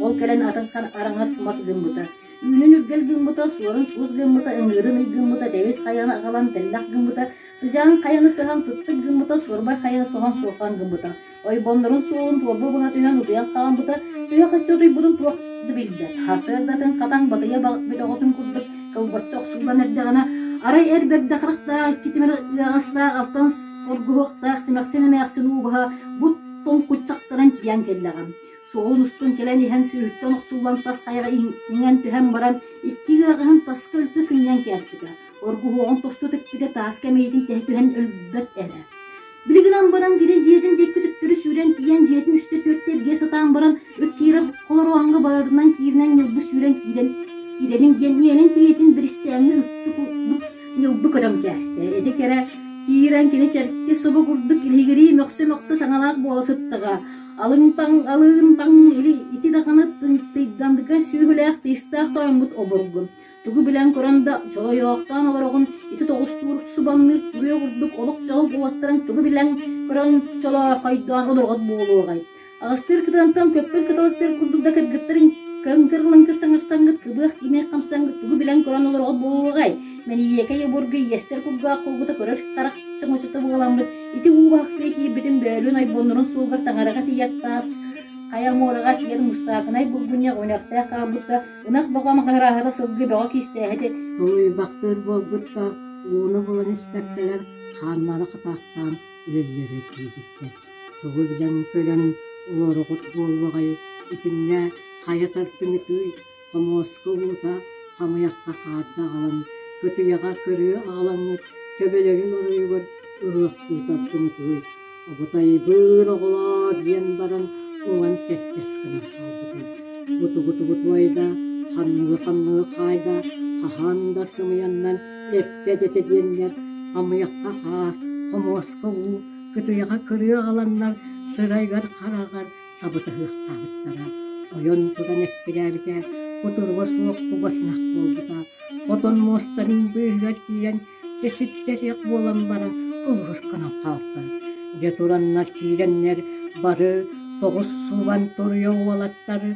R: Ол кэлэн атын хан араҥас мас гыммыта. Үүнүн үргэл гыммыта, суорун суус гыммыта, ыҥыырын ый гыммыта, дэвис хайаны аҕалан тэллэх гыммыта, сыдьаан хайаны сыһан сыттык гыммыта, суорбай хайаны соһон суорҕан гыммыта. Ойбоннорун суолун туорба быһа түһэн утуйан хаалбыта, төһө хаччы утуйбутун туох да билбэт. Сарсыардатын хатан батыйа бөтөҕөтүн курдук кылбаччы охсуллан эрдэҕинэ, арай эр бэрдэ харахтаах икки тимир ыаҕастаах алтан оргуһуохтаах симэхсин эмээхсин уубаһа бу тоҥкуччахтанан тиийэн кэллэҕэ. Суолун устун кэлэн иһэн сүүһүттэн охсуллан тас хайаҕа иҥэн түһэн баран, икки ыаҕаһын таска үлтү сынньан кээспитэ. Оргуһуоҕун тосту тэппитэ таас кэмэйитин тэһэ түһэн өлбөт эрэ. Били гынан баран кини дьиэтин диэки төттөрү сүүрэн тиийэн дьиэтин үстэ-түөртэ эргийэ сатаан баран ыт киирэр холорооһуҥҥа барарынан кииринэн ньылбы сүүрэн киирэн киирэбин диэн иэнин тириитин биристээҥҥэ үктү курдук ньылбы көрөн кээстэ. Ити кэрэ киирэн кини чэрки собо курдук илигирии мөхсө-мөхсө саҥалаах буола сыттаҕа. Алыҥ-таҥ, алыын-таҥ или ити даҕаны тыйдандыга сүөһүлээх тыйыстаах тойоммут обургу. Тугу билэн көрөн да дьолойоохтоон олороҕун ити тоҕустуур субамныыр туруйа курдук олох-дьол уолаттарын тугу билэн көрөн чолоохойдоон олорҕот буолуоҕай. Аҕыстыыр кытыантан көппүт кыталыктар курдук да кыргыттарын кыҥкыр-лыҥкыр саҥарсаҥҥыт кыбыах имиэх хамсаҥҥыт тугу билэн көрөн олороҕут буолуоҕай. Мэниекэй обургу иэстэр кулгаах кулгута көрөр харах чоҥочута буоламмыт ити уу баһахтыы киирбитин бөөлүүн ойбоннорун суолугар таҥараҕа тиийэр таас хайа муораҕа тиийэр мустаакынай булгунньах үнэхтээх хаалбыт да Ынах бөҕө маҕаһырааһыта сылгы бөҕө киистээһити
S: Тулуйбахтыыр буолбут да, ууну булан испэккэлэр, хааннара хатаахтаан өлөллөрө диэбиттэр. Тугу билэн-көрөн олороҕут буоллаҕай, итиннэ хайа тартыҥытый, хомуоска уута хамыйахха хаарда аҕалан, кытыйаҕа кырыа аҕалаҥҥыт төбөлөрүн оройугар ыһыахтыы тартыҥытый, Оҕутайбыыр оҕолоор диэн баран уҥан кэккэс гынан хаалбыта. Бутугу-тугу туойда, ханныгы-ханныгы хаайда, хаһан да сымыйаннан эппэт этэ диэннэр хамыйахха хаар, хомуоска уу, кытыйаҕа кырыа аҕаланнар сырайгар-хараҕар сабытаһыахтаабыттара. Ойон туран эккирээбитэ, кутуруга суох кугасынах буолбута. Хотон муостарын быыһыгар киирэн ситтэриэх буолан баран кылыһыр гынан хаалта. Дьэ тураннар киирэннэр бары тоҕус субан туруйа уолаттары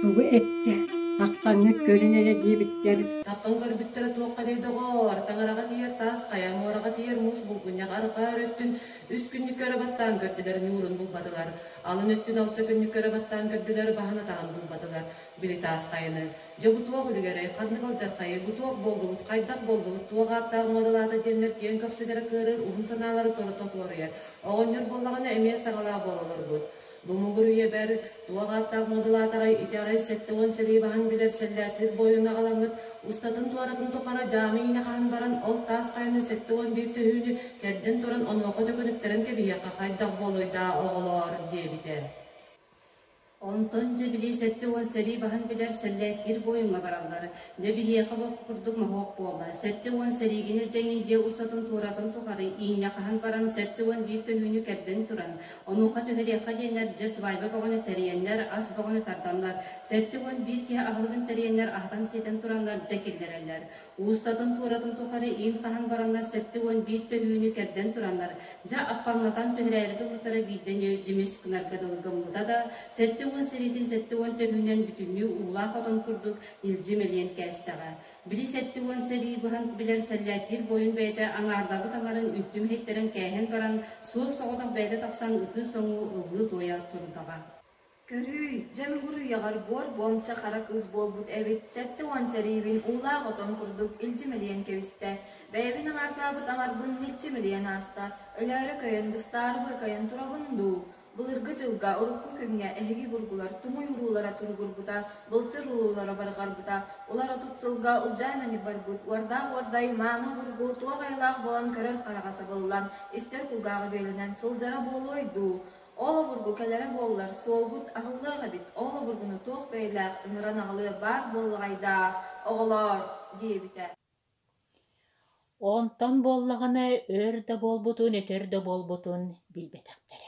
S: тугу эттэ, тахсаҥҥыт көрүн эрэ диэбиттэр.
T: Таххан көрбүттэрэ туохха диэй доҕоор, таҥараҕа тиийэр таас хайа, муораҕа тиийэр муус булгунньах арҕаа өрүттүн үс күннүккэ өрө баттаан көрдүлэр, ньуурун булбатылар. Алын өттүн алта күннүккэ өрө баттаан көрдүлэр, баһын атаҕын булбатылар. Били таас хайаны Дьэ бу туох үлүгэрэй, ханнык алдьархайый, бу туох буоллубут, хайдах буоллубут, туох ааттаах муодалаата диэннэр киэҥ көхсүлэрэ кыарыыр, уһун санаалары торута туоруйар. Оҕонньор буоллаҕына эмиэ саҥалаах буола олорбут. Бу муҥур үйэбэр туох ааттаах муодалаатаҕай, ити арай 70 сэрии баһын билэр сэллээттиир буойуну аҕалаҥҥыт, устатын-туоратын тухары дьаамы иинэ хаһан баран, ол таас хайаны 71 төһүүнү кэрдэн туран онуоха төкүнүттэрэн кэбиһиэххэ хайдах буолуой даа оҕолоор диэбитэ.
U: Онтон дьэ били 70 сэрии баһын билэр сэллээттиир буойуҥҥа бараллар. Дьэ биһиэхэ бу курдук моһуок буолла. 70 сэриигин илдьэҥҥин дьиэ устатын туоратын тухары иинньэ хаһан баран 71 төһүүнү кэрдэн туран, онуоха түһэриэххэ диэннэр дьэ свадьба бөҕөнү тэрийэннэр, ас бөҕөнү тарданнар, 71 киһи аһылыгын тэрийэннэр аһатан-сиэтэн тураннар дьэ киллэрэллэр. Уустатын туоратын тухары иин хаһан бараннар 71 төһүүнү кэрдэн тураннар, Дьэ, аппаҥнатан түһэрээри гыммыттара биирдэ дьимис гынарга дылы гыммыта да, 70 сэриитин 70 төһүүнэн бүтүннүү уулаах отон курдук илдьи мэлийэн кээстэҕэ. Били 70 сэрии быһан билэр сэллээттиир буойун бэйэтэ аҥаардаабыт аҥарын үнтү мэһэйтэрэн кээһэн баран, суос-соҕотох бэйэтэ тахсан ытыы-соҥуу, ыллыы-туойа турдаҕа.
V: Көрүүй, дьэ муҥур үйэҕэр буор буомча хара кыыс буолбут эбит, 70 сэриибин уулаах отон курдук илдьи мэлийэн кэбистэ, бэйэбин аҥаардаабыт аҥарбын ньилчи мэлийэн ааста, өлөөрү көйөн, быстаары быакайан турабын дуу? Былыргы дьылга, урукку күҥҥэ эһиги бургулар туҥуй уруулара туругурбута, былдьыр улуулара барҕарбыта, улар 30 сылга улдьаа мэник барбыт, уордаах уордай, мааны обургу туох айылаах буолан көрөр хараҕа сабыллан, истэр кулгааҕа бүөлэнэн сылдьара буолуой дуу? Ол обургу кэлэрэ буоллар, суолгут аһыллыах эбит, ол обургуну туох бэйэлээх ыҥыран аҕалыа баар буоллаҕай даа, оҕолоор, диэбитэ.
A: Онтон буоллаҕына өр да буолбутун, өтөр да буолбутун билбэтэхтэрэ.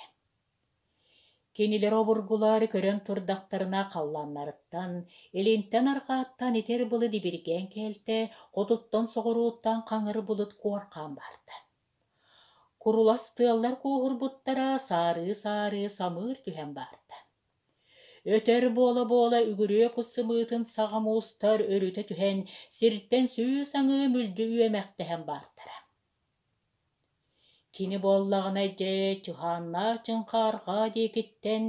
A: Кинилэр обургулар көрөн турдахтарына халлааннарыттан, илинтэн арҕааттан итир былыт ибиргээн кэлтэ, хотуттан соҕурууттан хаҥыр былыт куорхаан барда. Курулас тыаллар кууһурбуттара саарыы-саарыы самыыр түһэн барда. Өтөр буола-буола үгүрүө кус сымыытын саҕа муустар өрүтэ түһэн, сиртэн сүүс аҥыы мүлдьү үөмэхтэһэн баартара. Кини буоллаҕына дьэ чыһааннаах чыҥха арҕаа диэкиттэн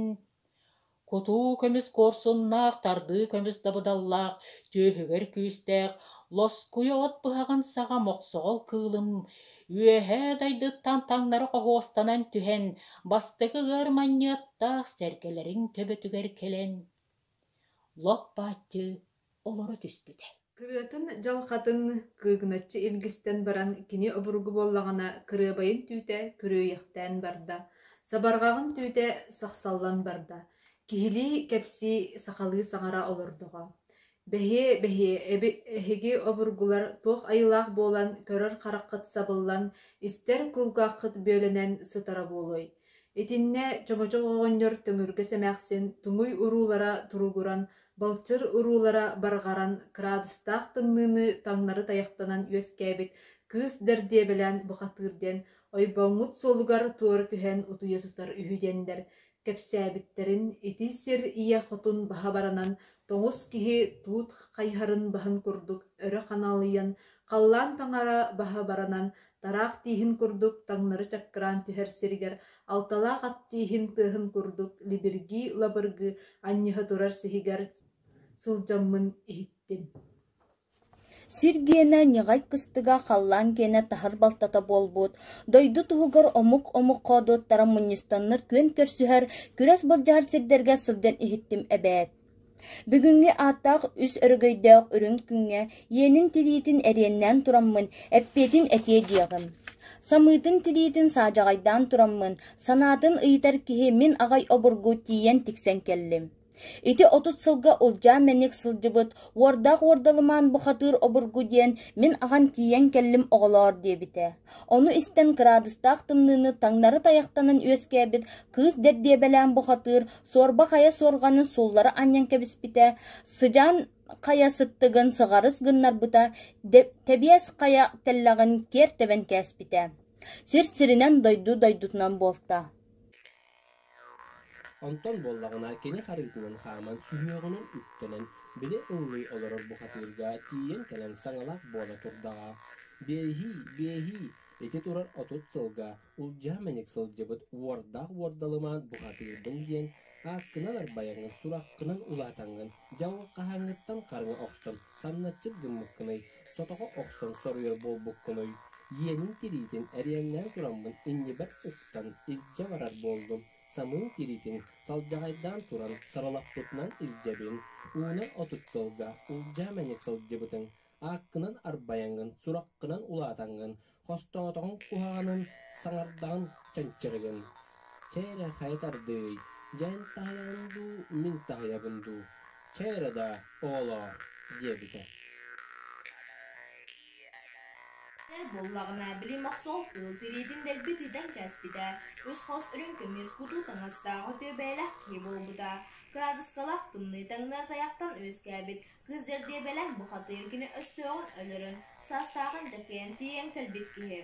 A: кутуу көмүс куорсуннаах, тардыы көмүс дабыдаллаах, түөһүгэр күүстээх, лоскуйа от быһаҕын саҕа мохсоҕол кыылым үөһээ дайдыттан таҥнары хоһуостанан түһэн, бастакы ыар манньыаттаах сэргэлэрин төбөтүгэр кэлэн, лоп-бааччы олоро түспүтэ.
B: Кырыатын дьалхатын кыыгыначчы илгистэн баран кини обургу буоллаҕына кырыабайын түүтэ күрүөйэхтээн барда, сабарҕаҕын түүтэ сахсаллан барда, киһилии кэпсии сахалыы саҥара олордоҕо. Бэһиэ, бэһиэ, эһиги обургулар туох айылаах буолан көрөр хараххыт сабыллан, истэр кулгааххыт бүөлэнэн сытара буолуой? Итиннэ чоҥочох оҕонньор төҥүргэс эмээхсин туҥуй уруулара туругуран, балчыр уруулара барҕаран, кыраадыстаах тымныыны таҥнары тайахтанан үөскээбит кыыс дэрдиэбэлээн бухатыыр диэн ойбоҥҥут суолугар туора түһэн утуйа сытар үһү диэннэр кэпсээбиттэрин ити сир ийэ хотун баһа баранан тоҥус киһи туут хайыһарын баһын курдук өрө ханалыйан, халлаан таҥара баһа баранан тараах тииһин курдук таҥнары чаккыраан түһэр сиригэр алталаах ат тииһин тыаһын курдук либиргии-лабыргыы анньыһа турар сиһигэр сылдьаммын иһиттим.
F: Сир гиэнэ ньыҕай кыстыга халлаан гиэнэ таһыр балтата буолбут, дойду туһугар омук-омук хоодуоттара мунньустаннар күөн көрсүһэр, күрэс былдьаһар сирдэргэ сылдьан иһиттим эбээт. Бүгүҥҥү ааттаах үс өрөгөйдөөх үрүҥ күҥҥэ иэнин тириитин эриэннээн тураммын, эппиэтин этиэ диэҕим. Самыытын тириитин саадьаҕайдаан тураммын, санаатын ыйытар киһи мин аҕай обургу тиийэн тиксэн кэллим. Ити 30 сылга улдьаа мэник сылдьыбыт Уордаах Уордалымаан бухатыыр обургу диэн мин аҕан тиийэн кэллим оҕолоор диэбитэ. Ону истэн кыраадыстаах тымныыны таҥнары тайахтанан үөскээбит кыыс дэрдиэбэлээн бухатыыр суорба хайа суорҕанын сууллары анньан кэбиспитэ, сыдьаан хайа сыттыгын сыҕарыс гыннарбыта, тэбиэс хайа тэллэҕин киэр тэбэн кээспитэ. Сир сиринэн дойду дойдутунан буолта.
W: Онтон буоллаҕына кини харыытынан хааман, сүһүөҕүнэн үктэнэн, били ыллыы олорор бухатыырга тиийэн кэлэн саҥалаах буола турдаҕа: «Биэһии, биэһии, ити турар 30 сылга улдьаа мэник сылдьыбыт уордаах уордалымаан бухатыырбын диэн ааккынан арбайаҥҥын, сураххынан улаатаҥҥын, дьалхаһаҥҥыттан харыҥа охсон хамначчыт гыммыккыный, сотоҕо охсон соруйар буолбуккунуй? Иэнин тириитин эриэннээн тураммын иннибэр уктан илдьэ барар буоллум, самыым тириитин салдьаҕайдаан туран саралаппытынан илдьэбин, уунар 30 сылга улдьаа мэник сылдьыбытыҥ, ааккынан арбайаҥҥын, сураххынан улаатаҥҥын, хостоотоҕуҥ куһаҕанын, саҥардаҕын чанчарыгын. Чэ эрэ хайа тардыый, дьэ эн таһыйаҕын дуу, мин таһыйабын дуу, чэ эрэ даа, оҕолоор, диэбитэ.
X: Буоллаҕына, били мохсуол кыыл тириитин дэлби тыытан кээспитэ, үс хос үрүҥ көмүс кутуу таҥастаах үтүө бэйэлээх киһи буолбута. Кыраадыскалаах тымныы таҥнар тайахтан үөскээбит кыыс дэрдиэбэлээх бухатыыр кини өстөөҕүн өлөрөн, саастааҕын дьакыйан тиийэн кэлбит киһи.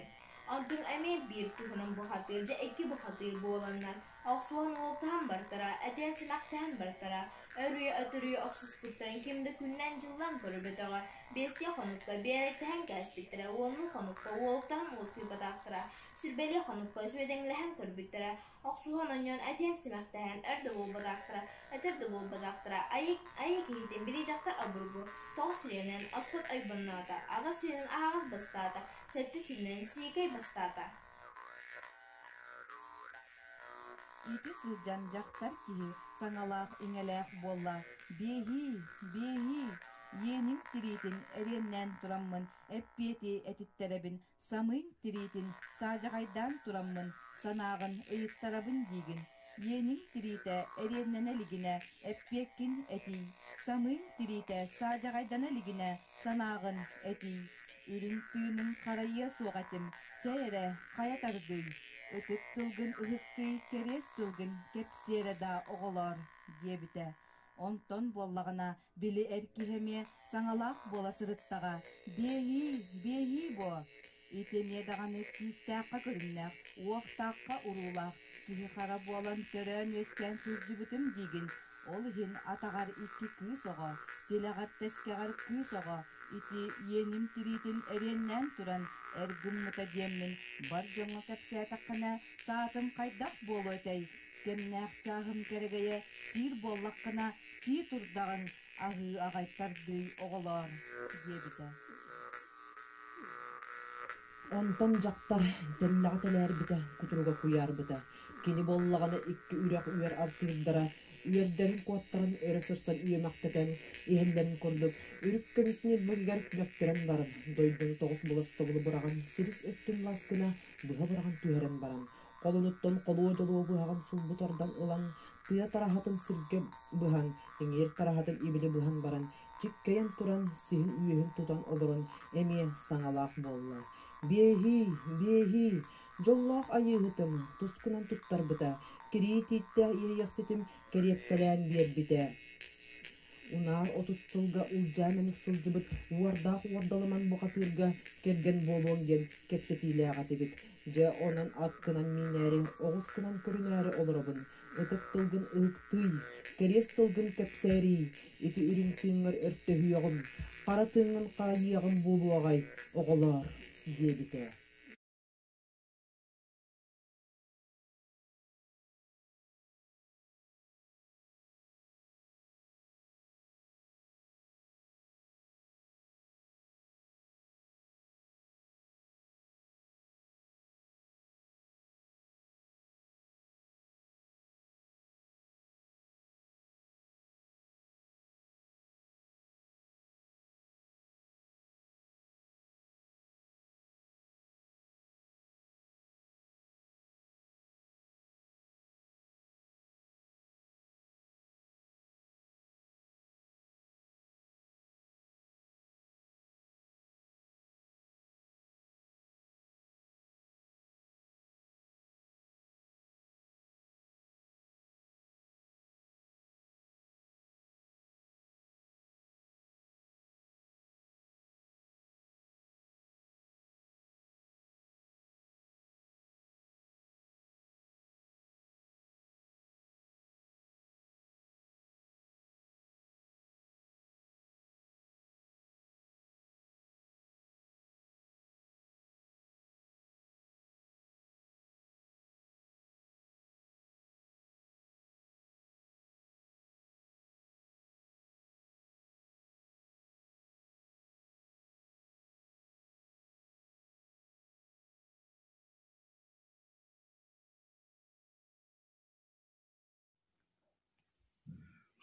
X: Онтуҥ эмиэ биир туһунан бухатыыр дьэ икки бухатыыр буоланнар, охсуһан уолтаһан бартара, этиһэн-симэхтэһэн бартара, өрүйэ-өтөрүйэ охсуспуттарын ким да күннээн-дьыллаан көрбөтөҕө, биэстии хонукка биэрэктэһэн кээспиттэрэ, уоннуу хонукка уолтаһан уолтуйбатахтара, сүүрбэлии хонукка сүөдэҥлэһэн көрбүттэрэ, охсуһан онньоон этиһэн-симэхтэһэн өр да буолбатахтара, өтөр да буолбатахтара, айыы, айыы киһитин били дьахтар обургу, тоҕус сиринэн оспот ойбонноото, аҕыс сиринэн аһаҕас бастаата, сэттэ сиринэн сиикэй бастаата.
T: Ити сылдьан дьахтар киһи саҥалаах-иҥэлээх буолла: «Биэһии, биэһии, иэним тириитин эриэннээн тураммын эппиэти этиттэрэбин, самыыҥ тириитин саадьаҕайдаан тураммын санааҕын ыйыттарабын диигин. Иэниҥ тириитэ эриэннэнэ илигинэ эппиэккин этий, самыыҥ тириитэ саадьаҕайдана илигинэ санааҕын этий. Үрүҥ тыыныҥ харайыа суох этим, чэй эрэ, хайа тардый, ытык тылгын ыһыктый, кэриэс тылгын кэпсиэрэ даа оҕолоор, диэбитэ. Онтон буоллаҕына, били эр киһи эмиэ саҥалаах буола сырыттаҕа, биэһии, биэһии буо. Ити эмиэ даҕаны күүстээххэ көрүҥнээх, уохтаахха уруулаах, киһи-хара буолан төрөөн-үөскээн сылдьыбытым диигин, ол иһин атаҕар икки кыыс оҕо, тилэҕэр тэскэҕэр кыыс оҕо, ити иэним тириитин эриэннээн туран эр гыммыта диэммин бар дьоҥҥо кэпсээтэххинэ, саатым хайдах буолуо этэй, кэмнээх чааһым кэрэгэйэ сиир буоллаххына сии турдаҕыҥ, аһыы аҕай тардыый оҕолоор, диэбитэ.
C: Онтон дьахтар тэллэҕэ тэлээрбитэ, кутуруга куйаарбыта. Кини буоллаҕына икки үрэх үөр артыырдара үөрдэрин куоттаран өрө сырсан үөмэхтэтэн иһэллэрин курдук үрүк көмүс ньилбэгигэр мөктөрөн баран, дойдуну тоҕус былас тобулу быраҕан силис өттүн лас гына быһа быраҕан түһэрэн баран, холунуттан холуо дьолуо быһаҕын сулбу тардан ылан, тыа тараһатын сиргэ быһан, иҥиир тараһатын ибили быһан баран, чиккэйэн туран сиһин үөһүн тутан олорон эмиэ саҥалаах буолла: «Биэһии, биэһии, дьоллоох айыыһытым тускунан туттарбыта, кирии тииттээх иэйэхситим кэриэппэлээн биэрбитэ. Унаар 30 сылга улдьаа мэник сылдьыбыт уордаах уордалыман бухатыырга кэргэн буолуом диэн кэпсэтиилээх этибит. Дьэ, онон ат гынан миинээри, оҕус гынан көрүнээри олоробун. Ытык тылгын ыһыктыый, кэриэс тылгын кэпсээриий, ити үрүҥ тыыҥҥар өртөһүөҕүм, хара тыыҥҥын харайыаҕым буолуоҕай, оҕолоор, диэбитэ.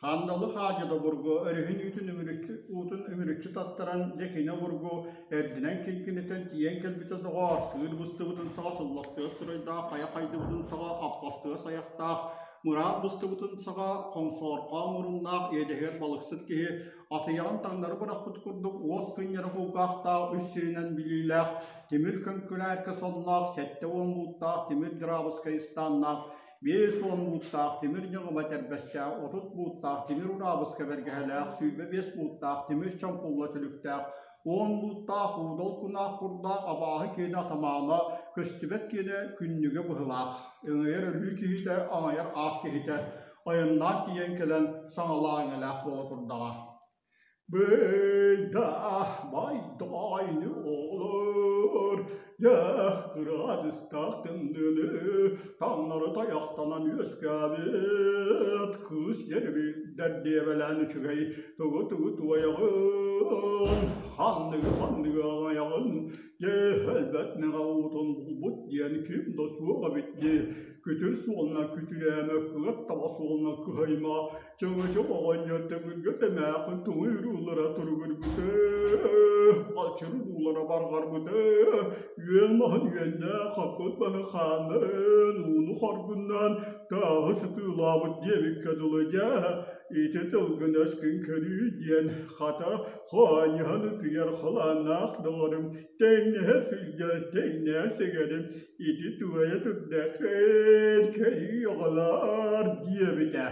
D: Хандалы хаадьыда обургу өрүһүн үүтүн үмүрүччү уутун үмүрүччү таттаран, дьэ кини обургу эрдинэн киҥкинэтэн тиийэн кэлбитэ доҕоор, сыыр быстыбытын саҕа сылластыгас сырайдаах, хайа хайдыбытын саҕа аппастыгас айахтаах, мыраан быстыбытын саҕа хоҥсоорхоо муруннаах иэдэһигэр балыксыт киһи атыйаҕын таҥнары бырахпыт курдук уос кынньара кулгаахтаах үс сиринэн билиилээх, тимир көҥкүлээркэ сонноох, 70 бууттаах тимир дьараабыскай ыстааннаах, 50 бууттаах тимир ньыгыма тэрбэстээх, 30 бууттаах тимир ураабыска бэргэһэлээх, 25 бууттаах тимир чоҥкулла түлүктээх, 10 бууттаах уудал кунаах курдаах абааһы киэнэ атамаана, көстүбэт киэнэ күннүгэ быһылаах, өҥөйөр өлүү киһитэ, аҥайар аат киһитэ, айаннаан тиийэн кэлэн саҥалаа-иҥэлээх буола турдаҕа. Бэйдэх байдайны оҕолор, дьэх кыраадыстаах тымныыны таҥнары тайахтанан үөскээбит кыыс дьэрибилдэр диэбэлээн үчүгэй тугу-тугу туойаҕын. Ханныгы-ханныгы аҕайаҕын, дьэ, өлбөт мэҥэ уутун булбут диэн ким да суох эбит дии. Күтүр суолунан күтүрээмэ, кыат таба суолунан кыһайыма, Чөҥөчөк оҕонньор төҥүргэс эмээххин тугу уруулара туругурбута, халчыр уруулара барҕарбыта, үөл маһын үөннээх хаппыт маһы хааннарын, ууну хоргуннаан тааһы сытыылаабыт диэбиккэ дылы дьэ, ити тылгын өскүн көрүү диэн хата хоонньоһон утуйар халааннаах доҕорум, тэҥнэһэ сылдьар тэҥнээх сэгэрим ити туойа турдаххын көрүү оҕолоор диэбитэ.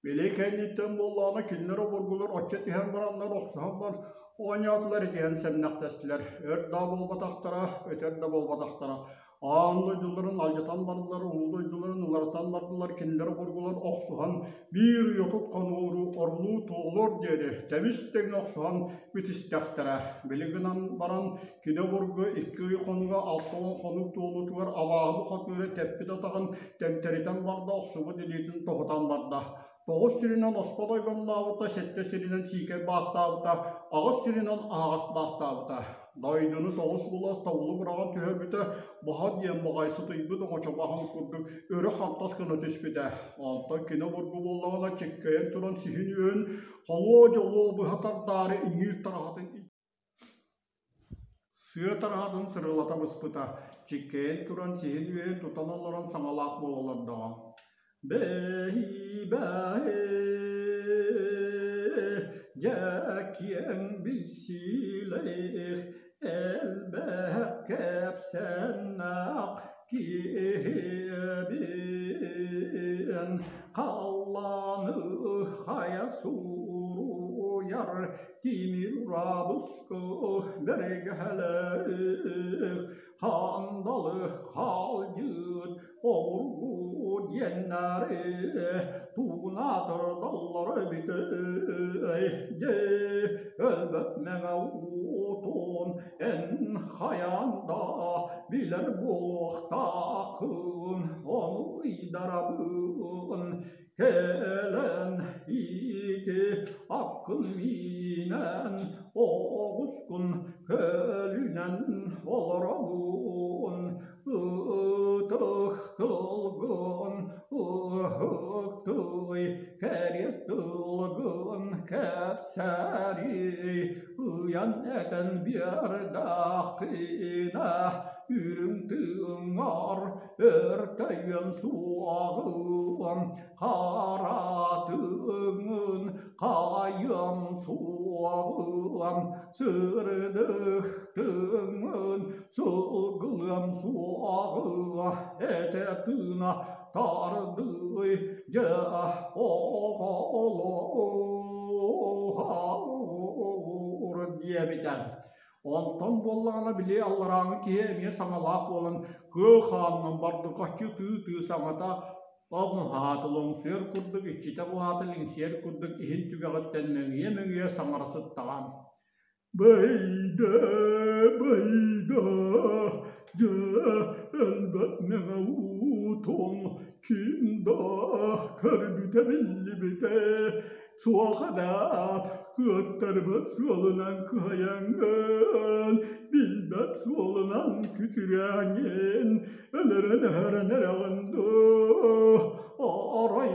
D: Били кэнниттэн буоллаҕына кинилэр обургулар оччо түһэн бараннар охсуһан баран оонньоотулар итиһэн сэмнэхтэстилэр. Өр да буолбатахтара, өтөр да буолбатахтара. Аан дойдуларын алдьатан бардылар, улуу дойдуларын уларытан бардылар, кинилэр обургулар охсуһан биир уйатыт хонууру орулуу туолуор диэри тэбис-тэҥэ охсуһан бүтүстэхтэрэ. Били гынан баран кини обургу 2 ый хонуга 60 хонук туолуутугар абааһы бухатыыра тэппит атаҕын тэмтэритэн барда, охсубут илиитин тоһутан барда. 9 сиринэн оспот ойбоннообута, 7 сиринэн сиикэй баастаабыта, 8 сиринэн аһаҕас баастаабыта. Дойдуну 9 булас тобулу быраҕан түһэрбитэ, баһа диэн баҕай сытыйбыт оҥочо баһын курдук өрө хантас гына түспүтэ. Онтон кини обургу буоллаҕына чиккэйэн туран сиһин үөһүн холуо-дьолуо быһа тардаары иҥиир тараһатын Сыа тараһатын сырылата быспыта, чиккэйэн туран сиһин үөһүн тутан олорон саҥалаах буола олордоҕо: «Бэһи-бэһи, дьэ киэҥ билсиилээх, элбэх кэпсэннэх киһибин, халлааны хайа суруйар Тимир урабыскы бэргэһэлээх, хандалы хаалдьыт обургу диэннэри тугунаатырдаллар эбитэй дьэ өлбөт мэҥэ уутун эн хайаан да билэр буолуохтааххын ону ыйдарабын Кэлэн ити аккын миинэн, оҕускун көлүнэн олоробун, ытых тылгын ыһыктый, кэриэс тылгын кэпсэрий, ыйан этэн биэрдэххинэ, үрүҥ тыҥар Өртөйүөм суоҕум, харатыҥын хайыам суоҕум, сырдыктыҥын сылгылыам суоҕа, этэ тыына тардый дьэ оҕолоор диэбитэ. Онтон буоллаҕына били алларааҥҥы киһи эмиэ саҥалаах буолан кыа хаанынан бардырҕаччы тыы-тыы саҥата оҥуһааты лоҥсуйар курдук иччитэ буһааты лиҥсийэр курдук иһин түгэҕиттэн мөҥүйэ-мөҥүйэ саҥара сыттаҕа. Бэйдэ, бэйдэ, дьэ өлбөт мэҥэ уутун ким да көрбүтэ биллибитэ Суох эбээт, кыаттарбыт суолунан кыһайаҥҥын, билбэт суолунан күтүрээҥҥин, өлөрөн-өһөрөн эрэҕин дуу, арай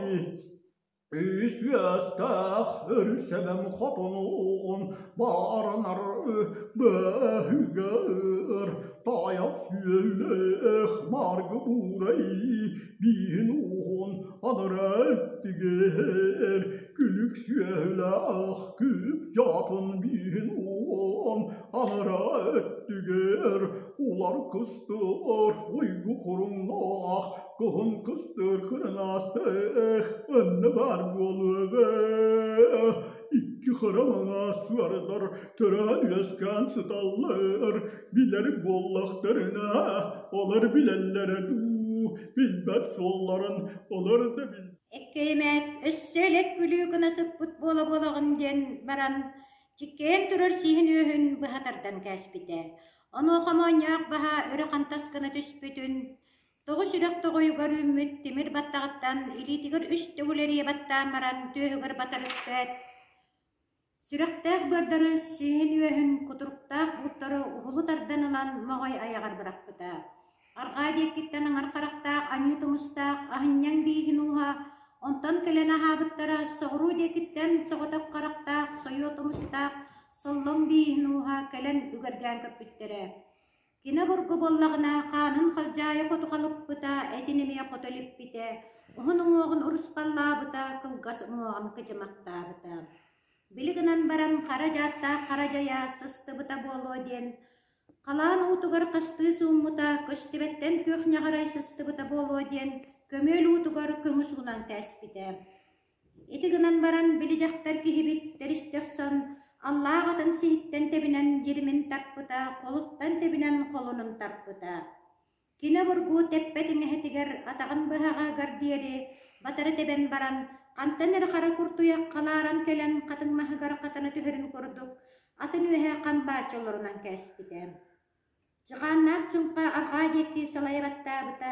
D: үс үөстээх өрүс эбэм хотунун бааранар бөһүгэр тайах сүөлээх маргы буурай бииһин ууһун Анараа өттүгэр күлүк сүөһүлээх күп дьаатын бииһин уон анараа өттүгэр улар кыстыыр уйгу куруҥнаах кыһын кыстыыр кырынаастаах онно баар буолуоҕа икки хара маҥаас суордар төрөөн-үөскээн сыталлар билэр буоллахтарына олор билэллэрэ дуу билбэт суолларын олор да бил
E: Эккэйимээт өссө элэк күлүү гына сыппыт буола-буолаҕын диэн баран, чиккэйэн турар сиһин үөһүн быһа тардан кээспитэ. Онуоха моонньоох баһа өрө хантас гына түспүтүн, тоҕус үрэх тоҕойугар үүммүт тимир баттаҕыттан илиитигэр үс төгүл эрийэ баттаан баран түөһүгэр батар үктээт, Сүрэхтээх быардары сиһин үөһүн кутуруктаах бууттары уһулу тардан ылан моҕой айаҕар бырахпыта. Арҕаа диэкиттэн аҥар харахтаах аньыы тумустаах аһынньаҥ бииһин ууһа, онтон кэлэн аһаабыттара соҕуруу диэкиттэн соҕотох харахтаах сойуо тумустаах соллоҥ бииһин ууһа кэлэн үгэргээн көппүттэрэ. Кини обургу буоллаҕына хаанын халдьаайы хоту халыппыта, этин эмиэ хото илиппитэ, уһун уҥуоҕун урусхаллаабыта, кылгас уҥуоҕун кыдьымахтаабыта. Били гынан баран хара дьааттаах хара дьайа сыстыбыта буолуо диэн, халаан уутугар хастыы сууммута, көстүбэттэн күөх ньаҕарай сыстыбыта буолуо диэн, көмүөл уутугар көҥүс уунан кээспитэ. Ити гынан баран били дьахтар киһибит тэристэ охсон, аллаах атын сиһиттэн тэбинэн дьиримин тарпыта, холуттан тэбинэн холунун тарпыта. Кини обургу тэппэт иҥэһэтигэр атаҕын быһаҕаһыгар диэри батары тэбэн баран, хантан эрэ хара куртуйах халааран кэлэн хатыҥ маһыгар хатана түһэрин курдук, атын үөһэ хам бааччы олорунан кээспитэ. Чыгааннаах чыҥха арҕаа диэки салайа баттаабыта,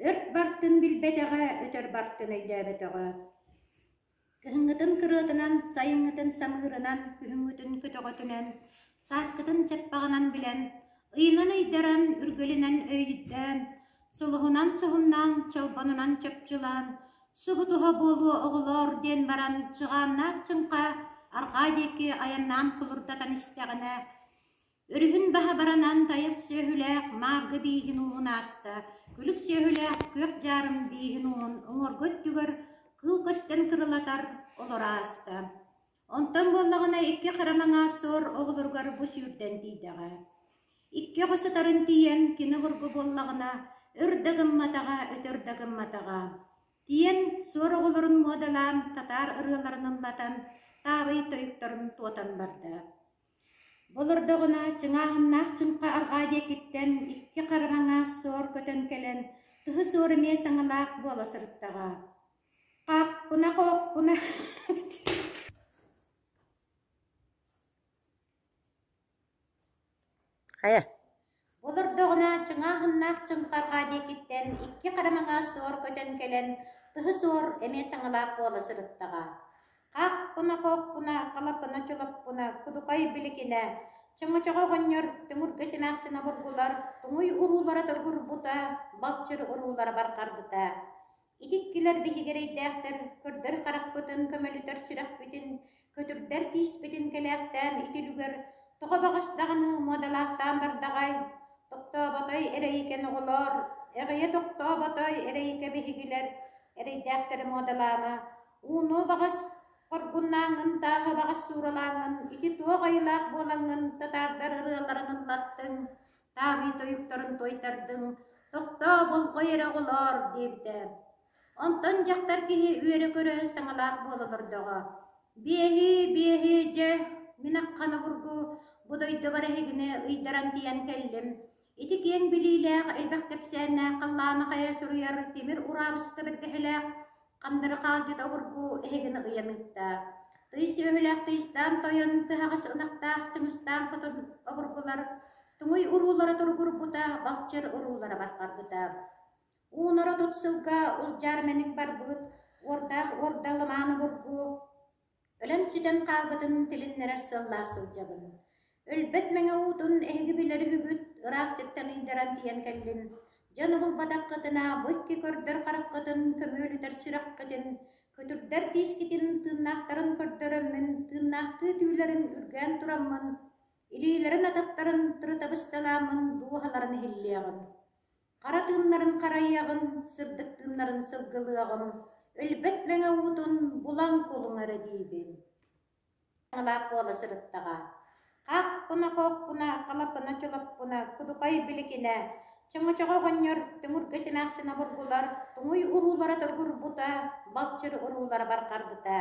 E: өрт бартын билбэтэҕэ, өтөр бартын өйдөөбөтөҕө. Кыһыҥҥытын кырыатынан, сайыҥҥытын самыырынан, күһүҥҥүтүн көтөҕөтүнэн, сааскытын чаппаҕынан билэн, ыйынан ыйдаран, үргэлинэн өйдөөн, сулуһунан суһумнаан, чолбонунан чопчулаан, субутуһа буолуо оҕолоор диэн баран чыгааннаах чыҥха арҕаа диэки айаннаан кулурдатан истэҕинэ, Өрүһүн баһа баранан тайах сүөһүлээх мааргы бииһин ууһун ааста, күлүк сүөһүлээх күөх дьаарым бииһин ууһун уҥуоргу өттүгэр кыыл көстөн кырылатар олоро ааста. Онтон буоллаҕына икки хара маҥаас суор оҕолоругар бу сүүрдэн тиийдэҕэ. Икки оҕо сытарын тиийэн кини обургу буоллаҕына өр да гымматаҕа, өтөр да гымматаҕа. Тиийэн суор оҕолорун муодалаан, татаар ырыаларын ыллатан, таабый тойуктарын туотан барда. Олордоҕуна чыҥааһыннаах чыҥха арҕаа диэкиттэн икки хараҥа суор көтөн кэлэн, тыһы суор эмиэ саҥалаах буола сырыттаҕа. Хааппына хоохпуна
G: Хайа
E: Олордоҕуна чыҥааһыннаах чыҥха арҕаа диэкиттэн икки харамаҥа суор көтөн кэлэн, тыһы суор эмиэ саҥалаах буола сырыттаҕа. Хааппына-хооппуна, халапына-чулаппына, кудукай биликинэ, чоҥочоҕо оҕонньор түҥүргэ симээхсин обургулар туҥуй уруулара торгурбута, балчыр уруулара барҕарбыта. Ити иккилэр биһиги эрэйдээхтэр көрдөр харахпытын, көмөлүтэр сүрэхпитин, көтүрдэр тииспитин кэлээхтээн ити үлүгэр тоҕо баҕас даҕаны муодалаахтаан бардаҕай, тохтооботой эрэйикэн оҕолоор, эҕийэ тохтооботой эрэйикэ биһигилэр, эрэйдээхтэри муодалаама, Ууну баҕас хоргуннааҥҥын, тааһы баҕас сууралааҥҥын, ити туох айылаах буолаҥҥын татаардар ырыаларын ыллаттыҥ, таабый тойуктарын туойтардыҥ, тохтоо, болҕой эрэ оҕолоор диэбитэ. Онтон дьахтар киһи үөрэ-көрө саҥалаах буола олордоҕо. Биэһи, биэһи, дьэ, мин аххан обургу бу дойдубар эһигини ыйдаран тиийэн кэллим. Ити киэҥ билиилээх, элбэх кэпсээннээх халлааны хайа суруйар тимир ураабыска бэргэһэлээх Хандары хаалдьыта обургу эһигини ыйан ыытта. Тый сүөһүлээх тыйыстаан тойон, тыһаҕас ынахтаах чыҥыстаан хотон обургулар туҥуй уруулара туругурбута, балчыр уруулара барҕарбыта. Уунара тут сылга улдьаар мэник барбыт, уордаах уорда лымаан обургу Өлөн-сүтэн хаалбытын тилиннэрэр сыаллаах сылдьабын. Өлбөт мэҥэ уутун эһиги билэр үһүгүт, ыраах сиртэн ыйдаран тиийэн кэллим. Дьон уһулбатаххытына, бу икки көрдөр хараххытын, көмүөлүтэр сүрэххитин, көтүрдэр тиискитин тыыннаахтарын көрдөрөммүн, тыыннаахтыы түүлэрин үргээн тураммын, илиилэрин-атахтарын тырыта бысталааммын дууһаларын иһиллиэҕим. Хара тыыннарын харайыаҕым, сырдык тыыннарын сылгылыаҕым, өлбөт мэҥэ уутун булан кулуҥ эрэ диибин. Саҥалаах буола сырыттаҕа. Хаахпына-хоохпуна, халапына-чулаппына, кудукай биликинэ, чоҥочоҕо оҕонньор түҥүргэ симээхсин обургулар туҥуй уруулара торгурбута, балчыр уруулара барҕарбыта.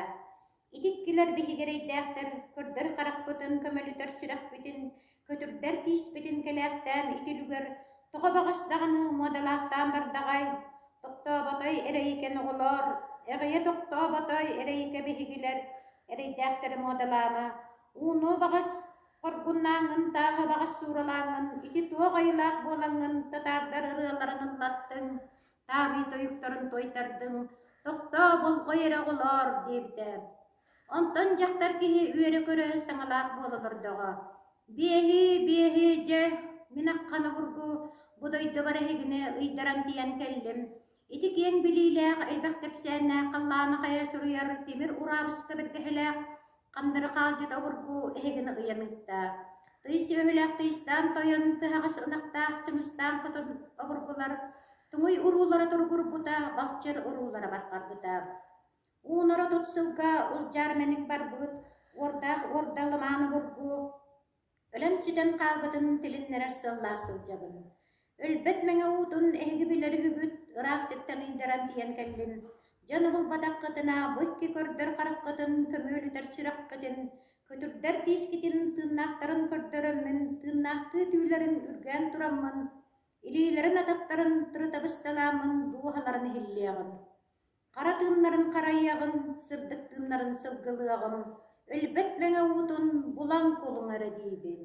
E: Ити иккилэр биһиги эрэйдээхтэр көрдөр харахпытын, көмөлүтэр сүрэхпитин, көтүрдэр тииспитин кэлээхтээн ити үлүгэр тоҕо баҕас даҕаны муодалаахтаан бардаҕай, тохтооботой эрэйикэн оҕолоор, эҕийэ тохтооботой эрэйикэ биһигилэр, эрэйдээхтэри муодалаама, ууну баҕас хоргуннааҥҥын, тааһы баҕас сууралааҥҥын, ити туох айылаах буолаҥҥын татаардар ырыаларын ыллаттыҥ, таабый тойуктарын туойтардыҥ, тохтоо, болҕой эрэ оҕолоор диэбитэ. Онтон дьахтар киһи үөрэ-көрө саҥалаах буола олордоҕо. Биэһи, биэһи, дьэ, мин аххан обургу бу дойдубар эһигини ыйдаран тиийэн кэллим. Ити киэҥ билиилээх, элбэх кэпсээннээх халлааны хайа суруйар тимир ураабыска бэргэһэлээх хандары хаалдьыта обургу эһигини ыйан ыытта. Тый сүөһүлээх тыйыстаан тойон, тыһаҕас ынахтаах чыҥыстаан хотун обургулар туҥуй уруулара туругурбута, балчыр уруулара барҕарбыта. Уунара тут сылга улдьаар мэник барбыт, уордаах уорда лымаан обургу Өлөн-сүтэн хаалбытын тилиннэрэр сыаллаах сылдьабын. Өлбөт мэҥэ уутун эһиги билэр үһүгүт, ыраах сиртэн ыйдаран тиийэн кэллим. Дьон уһулбатаххытына, бу икки көрдөр хараххытын, көмүөлүтэр сүрэххитин, көтүрдэр тиискитин тыыннаахтарын көрдөрөммүн, тыыннаахтыы түүлэрин үргээн тураммын, илиилэрин-атахтарын тырыта бысталааммын дууһаларын иһиллиэҕим. Хара тыыннарын харайыаҕым, сырдык тыыннарын сылгылыаҕым, өлбөт мэҥэ уутун булан кулуҥ эрэ диибин.